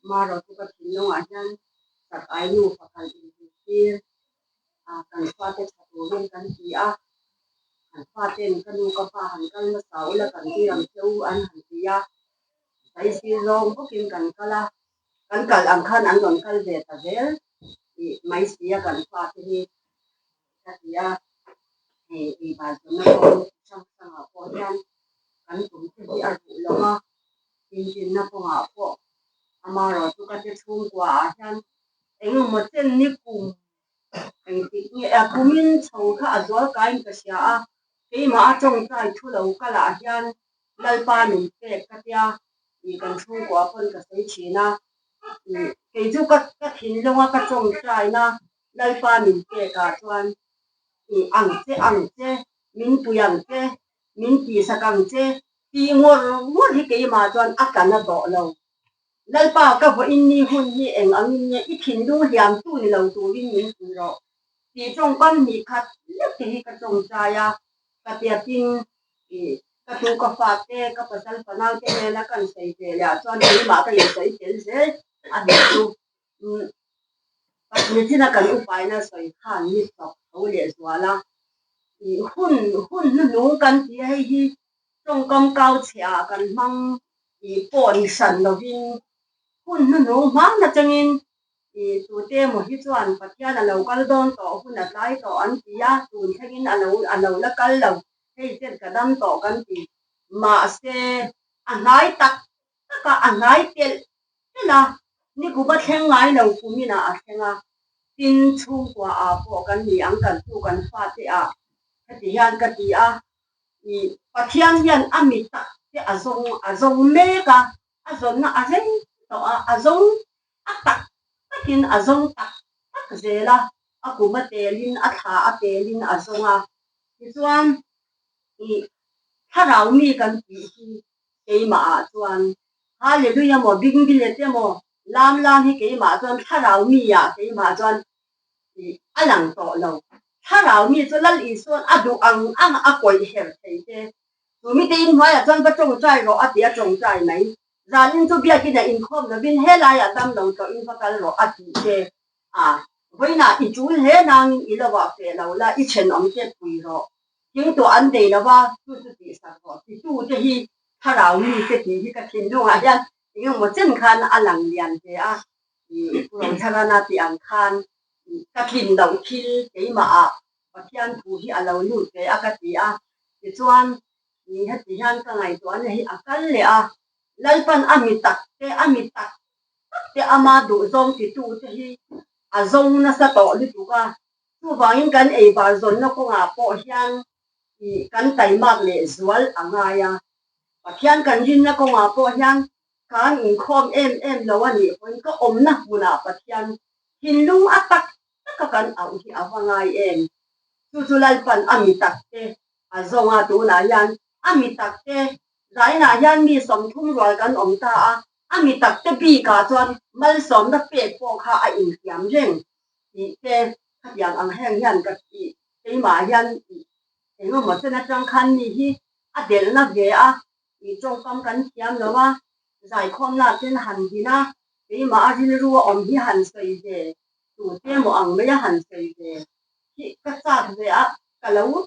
marawh chu ka thinlungah hian chak ai nu pakhat inzirtir a kan fate tha turin kan ti a, kan faten ka nu ka pa han kal nasa ula kan tir ang che u an han ti a, saisir zawng bawkin kan kal a. Kan kal ang khan an rawn kal ve ta zel tih mai si a kan fate hi ka ti a, hei eibar zawnna kawng chi hrang hrangah pawh hian kan tum te hi a ruh lo a, inrinna kawngah pawh amaherawhchu ka te chhungkua ah hian engemaw chen ni kum engtik nge a kumin chho kha a zual kaiin ka hria a, keimah a tawngtai thu lo kalah hian Lalpa min pek ka tia tih kan chhungkua pawn ka sawi thin a, kei chu ka ka thinlunga ka tawngtaina Lalpa min pek ah chuan ang che ang che, min pui ang che, min tihsak ang che tih ngawr ngawr hi keimah chuan a tla na tawh lo. Lalpa ka vawiin ni hun hi eng angin nge i thinlung hliam tu ni lo turin min pui rawh tih tawngkam hnih khat lek te hi ka tawngtai a, ka tiatin Ka tu ka fa te, ka pasal fanau te nena kan sawi ve leh ah chuan keimah ka insawi tel zel a nih chu. Nichina kan upaina sawi khan ni chawk tho leh zual a, hun hun hnuhnung kan ti a, hei hi tawngkam kau chhe ah kan hmang tih pawh ni hran lovin hun hnuhnung hmang atangin Ih, tute emaw hi chuan Pathian a lo kal dawn tawh, hun a tlai tawh an ti a, tun thlengin a lo a lo la kal lo, hei chen ka dam tawh kan ti. Mahse, a hnai tak tak a, a hnai telh telh a, nikuba thleng ngai lo kumin ah a thleng a, tin chhungkua ah pawh kan ni ang kan tu kan fate ah heti hian ka ti a, ih, Pathian hian a mi tak te a zawng a zawng mek a, a zawnna a reng tawh a, a zawng A tak takin a zawng tak tak zel a, a kum a telin a thla a telin a zawng a. Tichuan ih thlarau mi kan tih hi keimah ah chuan Hallelujah maw bingbilet emaw lam lam hi keimah chuan thlarau mi ah keimah chuan ih a lang tawh lo.
Thlarau mi chu Lal Isua'n a duh ang ang a kawih her thei te. Chu mite inhnuaiah chuan va tawngtai rawh a ti a tawngtai mai. Zanin chu biakinah inkhawm lovin helaiah dam lo tlawhin va kal rawh a tih te a. Vawiinah i tul hle nangin i lovah feh lo la, i thenawm te pui rawh. Thingtuah an nei lova, chu chu tihsak rawh titu te hi thlarau mite tih hi ka thinlungah hian engemaw chen khan a lang lian hle a. Pu Rothlarana tih ang khan ka tlin loh thil keimahah Pathian thu hi a lo lut ve a ka ti a. Tichuan, heti hian ka ngaihtuahna hi a kal leh a, Lalpan a mi tak te, a mi tak tak te ama duhzawng titute hi a zawng nasa tawh lutuk a. Chuvangin kan eibar zawnna kawngah pawh hian kan taimak leh zual a ngai a. Pathian kan rinna kawngah pawh hian kan inkhawm em em lo a nih pawhin ka awmna hmunah Pathian thinlung a tak taka kan auh hi a va ngai em? Chu chu Lalpan a mi takte a zawng a, tunah hian a mi takte zainah hian mi 30 rual kan awm ta a, a mi takte bikah chuan malsawmna pek pawh kha a intiam reng tih te khatiang ang heng hian ka tih keimah hian engemaw chen atang khan mi hi a delhna ve a, tih tawngkam kan thiam lo a, zaikhawmna ten han din a, keimah a rilru a awm hi han sawi ve, tute emaw ang mai a han sawi ve hi ka chak ve a, ka lo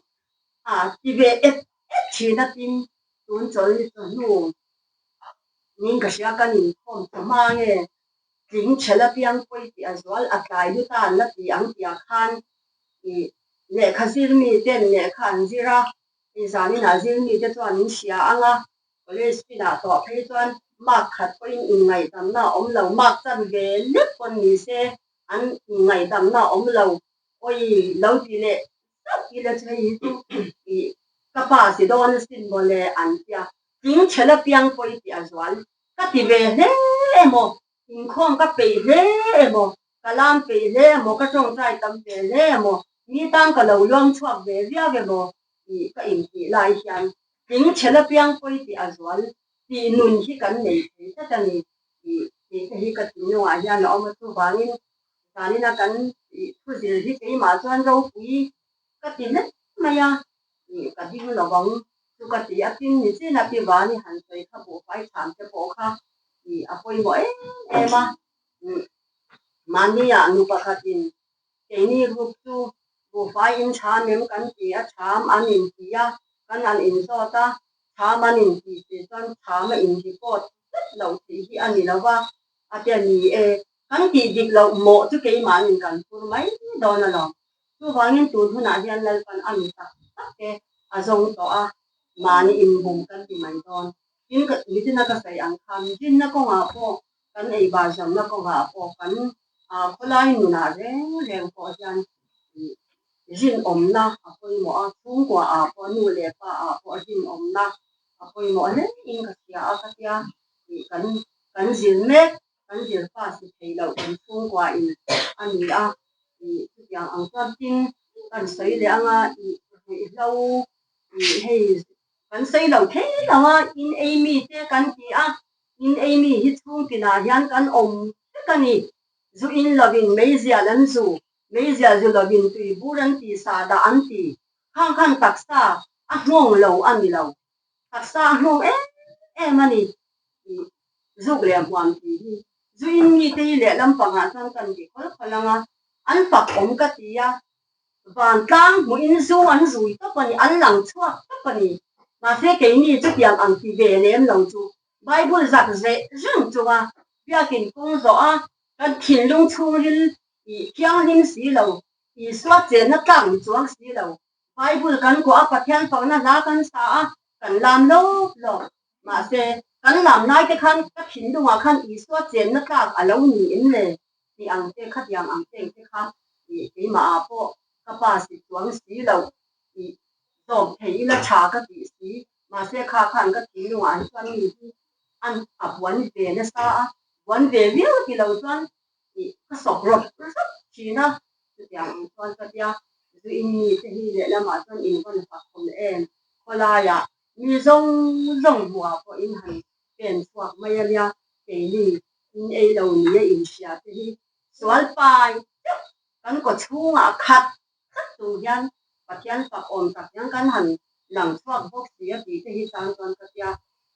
a ti ve et et thin a tin tun chawl ni chawhnu ning ka hria kan inkhawm ta hma nge tling chhel apiang pawi tih a zual a tlai lut a an la ti ang tih ah khan ih lehkha zir mi ten lehkha an zir a, ih zaninah zir mi te chuan min hria ang a, College pinah tawh phei chuan mark khat pawhin inngaihdamna a awm lo, mark chan ve lek pawn ni se an inngaihdamna a awm lo, awi lo ti leh zauh ila chu hei hi chu ih ka pa si dawn asin mawle an tia, tling chhel apiang pawi tih a zual ka ti ve hle emaw, inkhawm ka peih hle emaw, ka lam peih hle emaw, ka tawngtai tam ve hle emaw, mi tan ka lo luang chhuak ve viau emaw tih ka intih lai hian tling chhel apiang pawi tih a zual tih nun hi kan nei thei tlat a ni tih tih te hi ka thinlungah hian a awm a, chuvangin zanina kan tih thu zir hi keimah chuan ropui ka ti hle mai a, tih ka ding lo ang chu ka ti a, tin ni chin a pi vani han sawi kha buhfai chham te pawh kha tih a pawimawh em em a, mahnia nu pakhatin Keini group chu buhfai in chham em kan ti a, chham an in ti a, kan han in zawt a, chham an in ti si chuan chham a in report vek loh tih hi a ni lo va, a tia ni e, kan tih dik loh mawh chu keimahnin kan phur mai dawn alawm. Chuvangin tun hunah hian Lalpan a mi tak tak te a zawng tawh a, mahni inbum kan ti mai dawn. Tin, mitina ka sawi ang khan rinna kawngah pawh kan ei bar zamna kawngah pawh kan khawlai nunah reng reng pawh hian rinawmna a pawimawh a, chhungkua ah pawh nu leh pa ah pawh rinawmna a pawimawh hle in ka hria a ka tia tih kan kan zir mek kan zir pa si thei loh kan chhungkua in a ni a ih chutiang ang chuan tin kan sawi leh anga ih ruihhlo ih hei kan sawi lo thei lo a in ei mi te kan ti a. In ei mi hi chhung tinah hian kan awm vek a ni. Zu in lovin meizial an zu, meizial zu lovin tui bur an ti, sahdah an ti. Khang khan taksa a nghawng lo a ni lo. Taksa a nghawng em em a ni tih zuk leh hmuam tih hi. Zu in mite hi lehlam pangah chuan kan ti khawl khawl ang a, an fak awm ka ti a. Vantlang hmuhin zu an zui tawp a ni, an lang chhuak tawp a ni. Mahse keini chutiang ang ti ve lem lo chu Bible zak zeh reng chunga biakin kawng zawh a, kan thinlung chhungril tih thianghlim si lo, Isua chenna tlak ni chuang si lo. Bible kan kuah a, Pathian fakna hla kan sa a, kan lam lawk lawk. Mahse, kan lam lai te khan ka thinlungah khan Isua chenna tlak a lo ni em le? Tih ang te, khatiang ang teng te kha tih keimahah pawh ka pa si chuang si lo tih zawm thei ila tha ka tih si. Mahse, kha khan ka thinlungah hi chuan mi hi an a buan ve nasa a, buan ve viau ti lo chuan tih ka sawp rawp rawp thin a. Chutiang ang chuan ka tia, zu in mi te hi lehlamah chuan in vawn fak awm em? Khawlaiah mi zawng zawng hmuhah pawh in han pen chhuak mai a nia, keini in ei lo nia inhria te hi sual pai deuh kan kaw chhungah khat tlat chung hian Pathian fak awm tak hian kan han lang chhuak bawk si a tih te hi chang chuan ka tia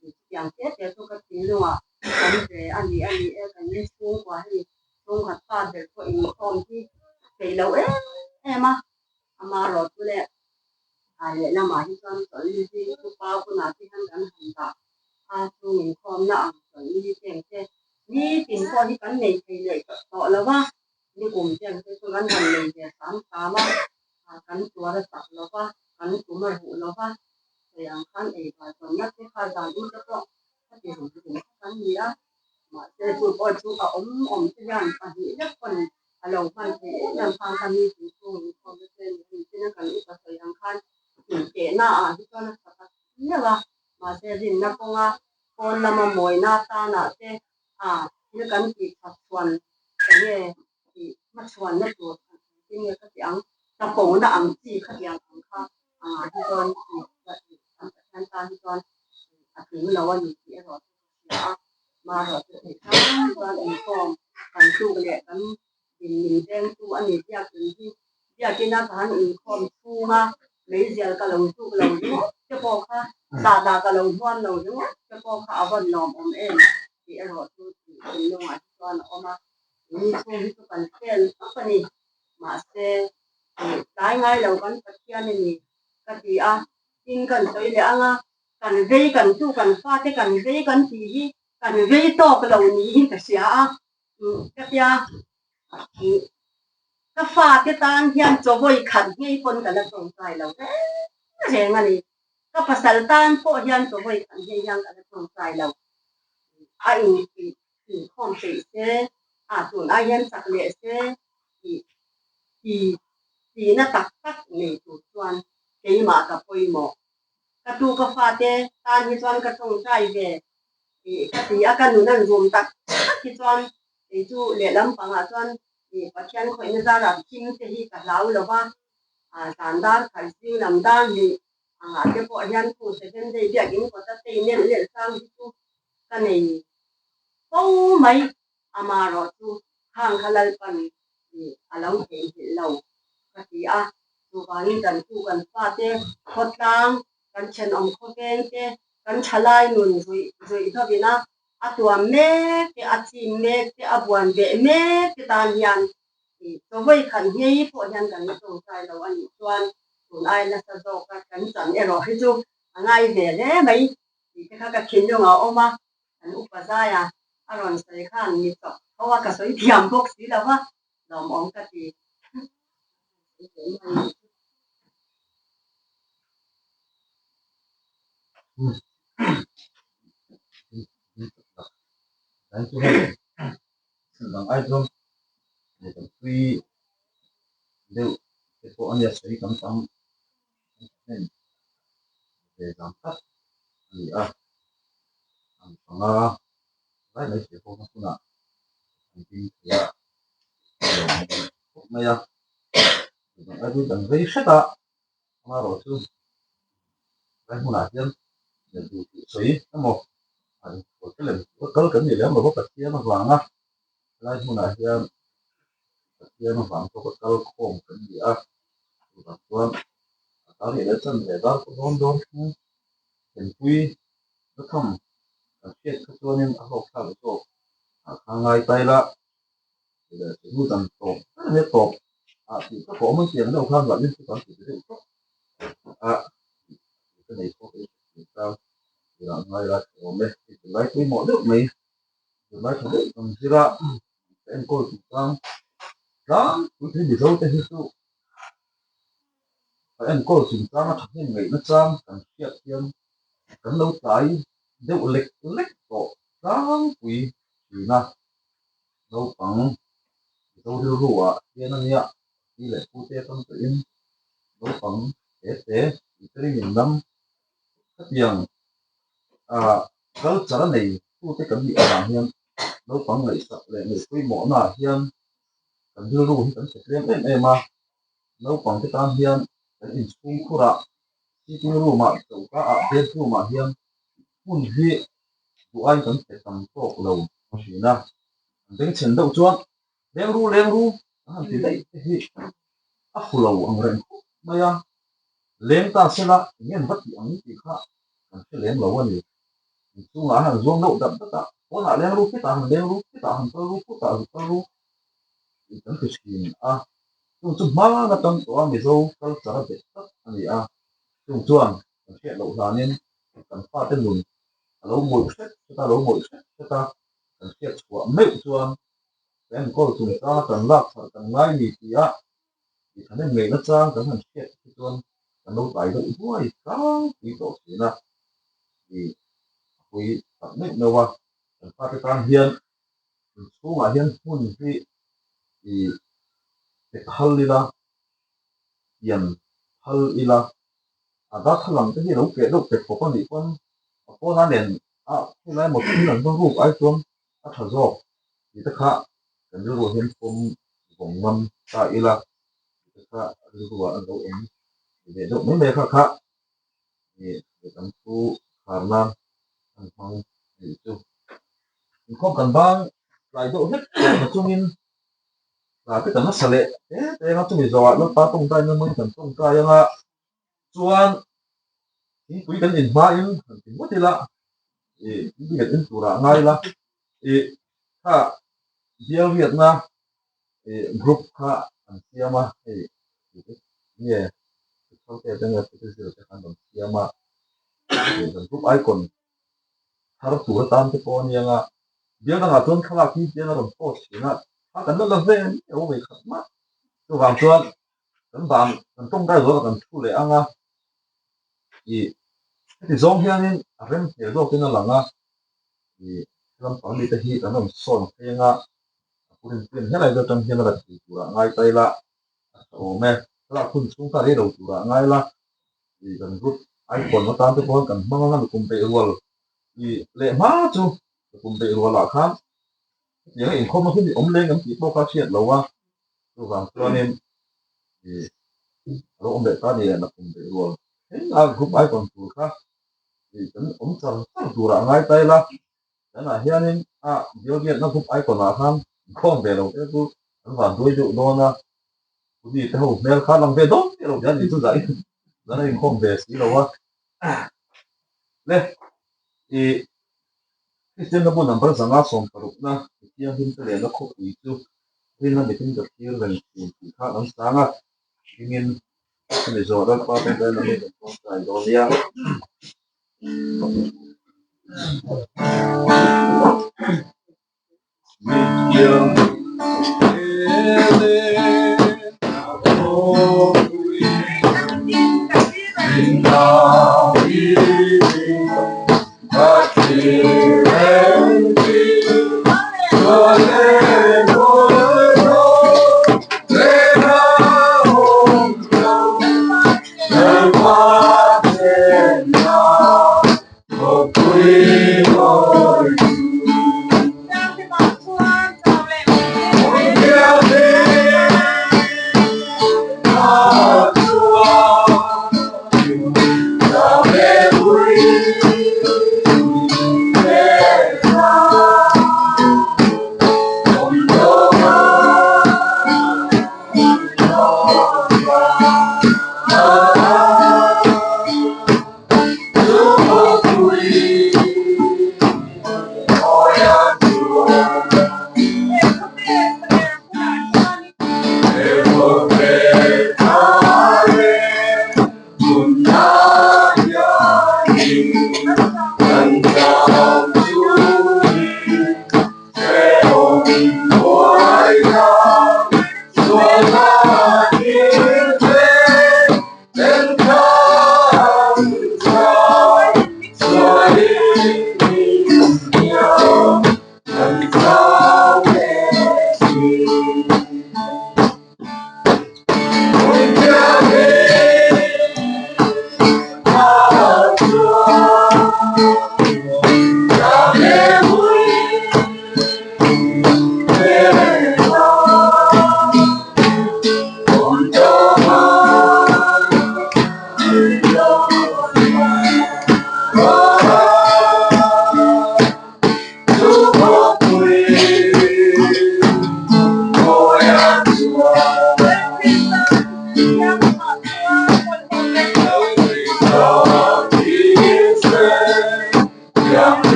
chutiang te te chu ka thinlungah awm ve a ni a ni e kan chhungkua hei chhungkhat pa ber pawh inkhawm hi theih loh em em a amaherawhchu leh a lehlamah hi chuan chawlhni zing chu pa hunah te hian kan han dah a chung inkhawmna ang chawlhni cheng te nitin pawh hi kan nei thei leh tawh lo va nikum cheng te chu kan han nei ve hram hram a kan tuar a chak lo va kan tum a ruh lo va hei ang khan ei bar tawnna te kha zan u te pawh a ti rum rum kha kan ni a mahse chu pawh chu a awm awm te hian pahnih lek pawn a lo hman theih em em khan ka mi tih chhung inkhawm te che ni ani chin a kan upa sawi ang khan intehna ah hi chuan a tha tak miau a mahse rinna kawnga pawn lama mawina tanah te ah thil kan tih that chuan enge tih hmachhuanna tur engtin nge ka tih ang chapona ang chi khatiang ang kha ah hi chuan kan Pathian tan hi chuan a tling lo a ni tih erawh chu ka hria a marawh chu theih hrang chuan inkhawm kan tluk leh kan din min vengtu a ni biakin hi biakina ka han inkhawm chhunga meizial ka lo zuk lo ringawt te pawh kha sahdah ka lo hmuam lo ringawt te pawh kha a vawn lawmawm em tih erawh chu tih thinlungah hi chuan a awm a ni chhung hi chu kan fel tawp a ni mahse tlai ngai lo kan Pathian a ni ka ti a tin kan sawi leh ang a kan vei kan tu kan fate kan vei kan tih hi kan vei tawk lo niin ka hria a ka tia ka fate tan hian chaw-vawi khat ngei pawn ka la tawngtai lo reng reng a ni ka pasal tan pawh hian chaw-vawi khat ngei hian ka la tawngtai lo a intih inkhawm theih se a tun ai hian chak leh se tih ti tihna tak tak nei tur chuan keimah ka pawimawh. Ka tu ka fate tan hi chuan ka tawngtai ve tih ka ti a, ka nun an zum tak tak hi chuan kei chu lehlam pangah chuan ih Pathian khawihna zarah thim te hi ka hlau lo va, zan dar khat zing lam dar hnih angah te pawh hian khu seven day biakin kawta tei nelh nelh chang hi chu ka nei fo mai. Amaherawhchu khang kha Lalpan ih a lo theihnghilh lo ka ti a, chuvangin kan tu kan fate khawtlang, kan thenawm khawveng te, kan thalai nun zuih zuih hlawin a, a tuam mek te, a chim mek te, a buan beh mek te tan hian ih chawei khat ngei pawh hian kan la tawngtai lo a nih chuan tun ai nasa zawk a kan chan erawh hi chu a ngai ve hle mai tih te kha ka thinlung a awm a. Kan upa zaia a rawn sawi khan mi chawp tho a, ka sawi thiam bawk si lo va, lawmawm ka ti.
Dang ai chuan kan tui deuh te pawh a nia sawi tam tam hnem ve zam tak a ni a an panga lai mai thei pawh hunah an ding thei a a lo awm khawp mai a dang ai chu kan vei hret a amaherawh chu lai hmunah hian duh tih sawi emaw a inchhawl te lem kal kan ni lem lo va Pathian avanga Helai hmunah hian Pathian avang pawh ka kal khawm kan ni a, chuvang chuan a kal leh leh chan leh dar pawh dawn dawn thleng thlenpui na tham kan hriat kha chuanin a hlawk thlak zawk ah kha ngai ta ila leh hnu dan tawp ber he tawp ah tih ka pawh awm ang tiang deuh khan lah in chu kan ti deuh tawp a ka nei pawh ka inhre tang tirah ngai la tha awm e hei tunlai pawimawh deuh mai. Tunlai tha deuh kan zir a, ka enkawl chung chang tlangpui thei Mizo te hi chu ka enkawl chung chang a thahnem ngaihna chang kan hriat hian kan lo tlai deuh lek lek tawh tlangpui thin a. Naupang Mizo rilru ah hian a nia pi leh pu te atang tawhin naupang te te tih in lam Hetiang ah culture a nei tute kan nih avang hian naupang ngaihsak leh ngaih pawimawhna ah hian kan rilru hi kan hre tlem em em a, naupang te tan hian kan inchhung khurah sitting room ah choka ah bedroom ah hian hmun hi duh aiin kan pe tam tawk lo thin a, an bengchhen deuh chuan leng ru leng ru an han ti daih te hi. A fu lo ang reng khawp mai a, leng ta sela eng en va tih ang tih kha kan hre lem lo a ni. Inchhungah a han zuang deuh dat dat a, pawnah leng ru khitah han leng ru, khitah han kal ru, khutah zuk kal ru tih kan ti thin a. Chung chu hman atang tawha Mizo culture a bet tlat a ni a, chung chuan kan hriat loh hlanin kan fate nun a lo mawih hret hret a, lo mawih hret hret a, kan hriat chhuah meuh chuan ka enkawl chungchanga kan lak chharh kan ngai ni tia tih thahnem ngeihna chang kan han hriat te chuan kan lo tlai deuh duai tlangpui tawh thin a, ih a pui tak meuh meuh a, kan fate tan hian inchhungah hian hmun hi ih pe phal ila, pian phal ila, a darthlalang te hi lo keh deuh pe khawp a nih pawn a pawn a nen a helai maw thil an va ruk ai chuan a tha zawk tih te kha kan rilru hian pawm vawng ngam ta ila tih te kha rilru ah an lo awm ve deuh mai mai a kha kha ih kan thu khar nan an hmang a nih chu. Inkhawm kan bang tlai deuh hlek tawh na chungin hna te kan nasa leh te te anga chumi zawhah Lalpa tawngtai na hmangin kan tawngtai anga chuan thingpui kan in hmain han ti ngawt ila ih thingpui kan in turah ngai ila ih kha bial riatna ih group kha an siam a hei nge te te nge te khan rawn siam a kan group icon thar tur atan te pawh a nia nga bial dangah chuan thlalak hi tiang a rawn post thin a a kan la la ve miau mai khat mah chuvang chuan kan dan kan tawngtai zawh a kan thu leh ang a ih heti zawng hianin a rem hmel zawkin a lang a ih lampang mite hi kan rawn sawn phei ang a a purin puin helai vel atang hian a la thei turah ngai ta ila a tha awm e thlalak hun chhung kha rei lo turah ngai ila ih kan group icon atan te pawh kan hmang anga lukum peih rual ih leh hma chu lukum peih rualah khan hetianga inkhawm a hun hi awm leng kan tih pawh kha hriat lo a chuvang chuanin ih a lo awm leh ta ni leh lukum peih rual thleng a group icon tur kha ih kan awm char char turah ngai ta ila tunah hianin a bialbiakna group icon ah khan inkhawm ve lo te chu an van duai deuh dawn a. Puni te ho hmel kha lang ve dawn chiah lo hian ni chu zah in zan a inkhawm ve si lo a. Le i Kristian na bu number zanga 60na mi thianghlim te lehna khawpui chu rinna mitin ka thlir reng thin tih kha an sang a. Hmingin chumi zawh Lalpa tawngtai lam hi kan tawngtai dawn nia.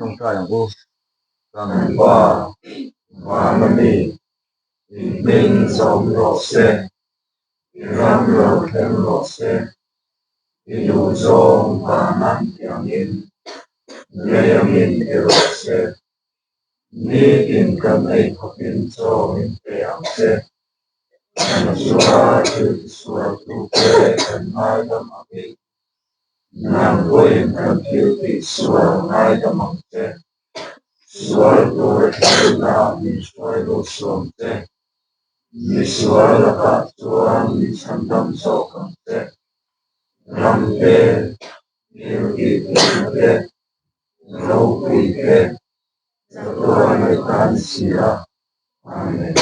Tawngtai ang u. Kan Pa, Vana mi, i hming zawm rawh se, i ram lo thleng rawh se, i duhzawng van an ti angin, lei angin ti rawh se. Nitin kan ei khawpin chaw min pe ang che. Kan chunga thil tisualtute kan ngaidam angin, nang pawhin kan thil tihsual ngaidam ang che. Sual tur thlenna min hruai lo suam che. Misual lakah chuan min chhandam zawk ang che. Ramte, thiltihtheihna te, ropui te, chatuan leh tan si a. Amen.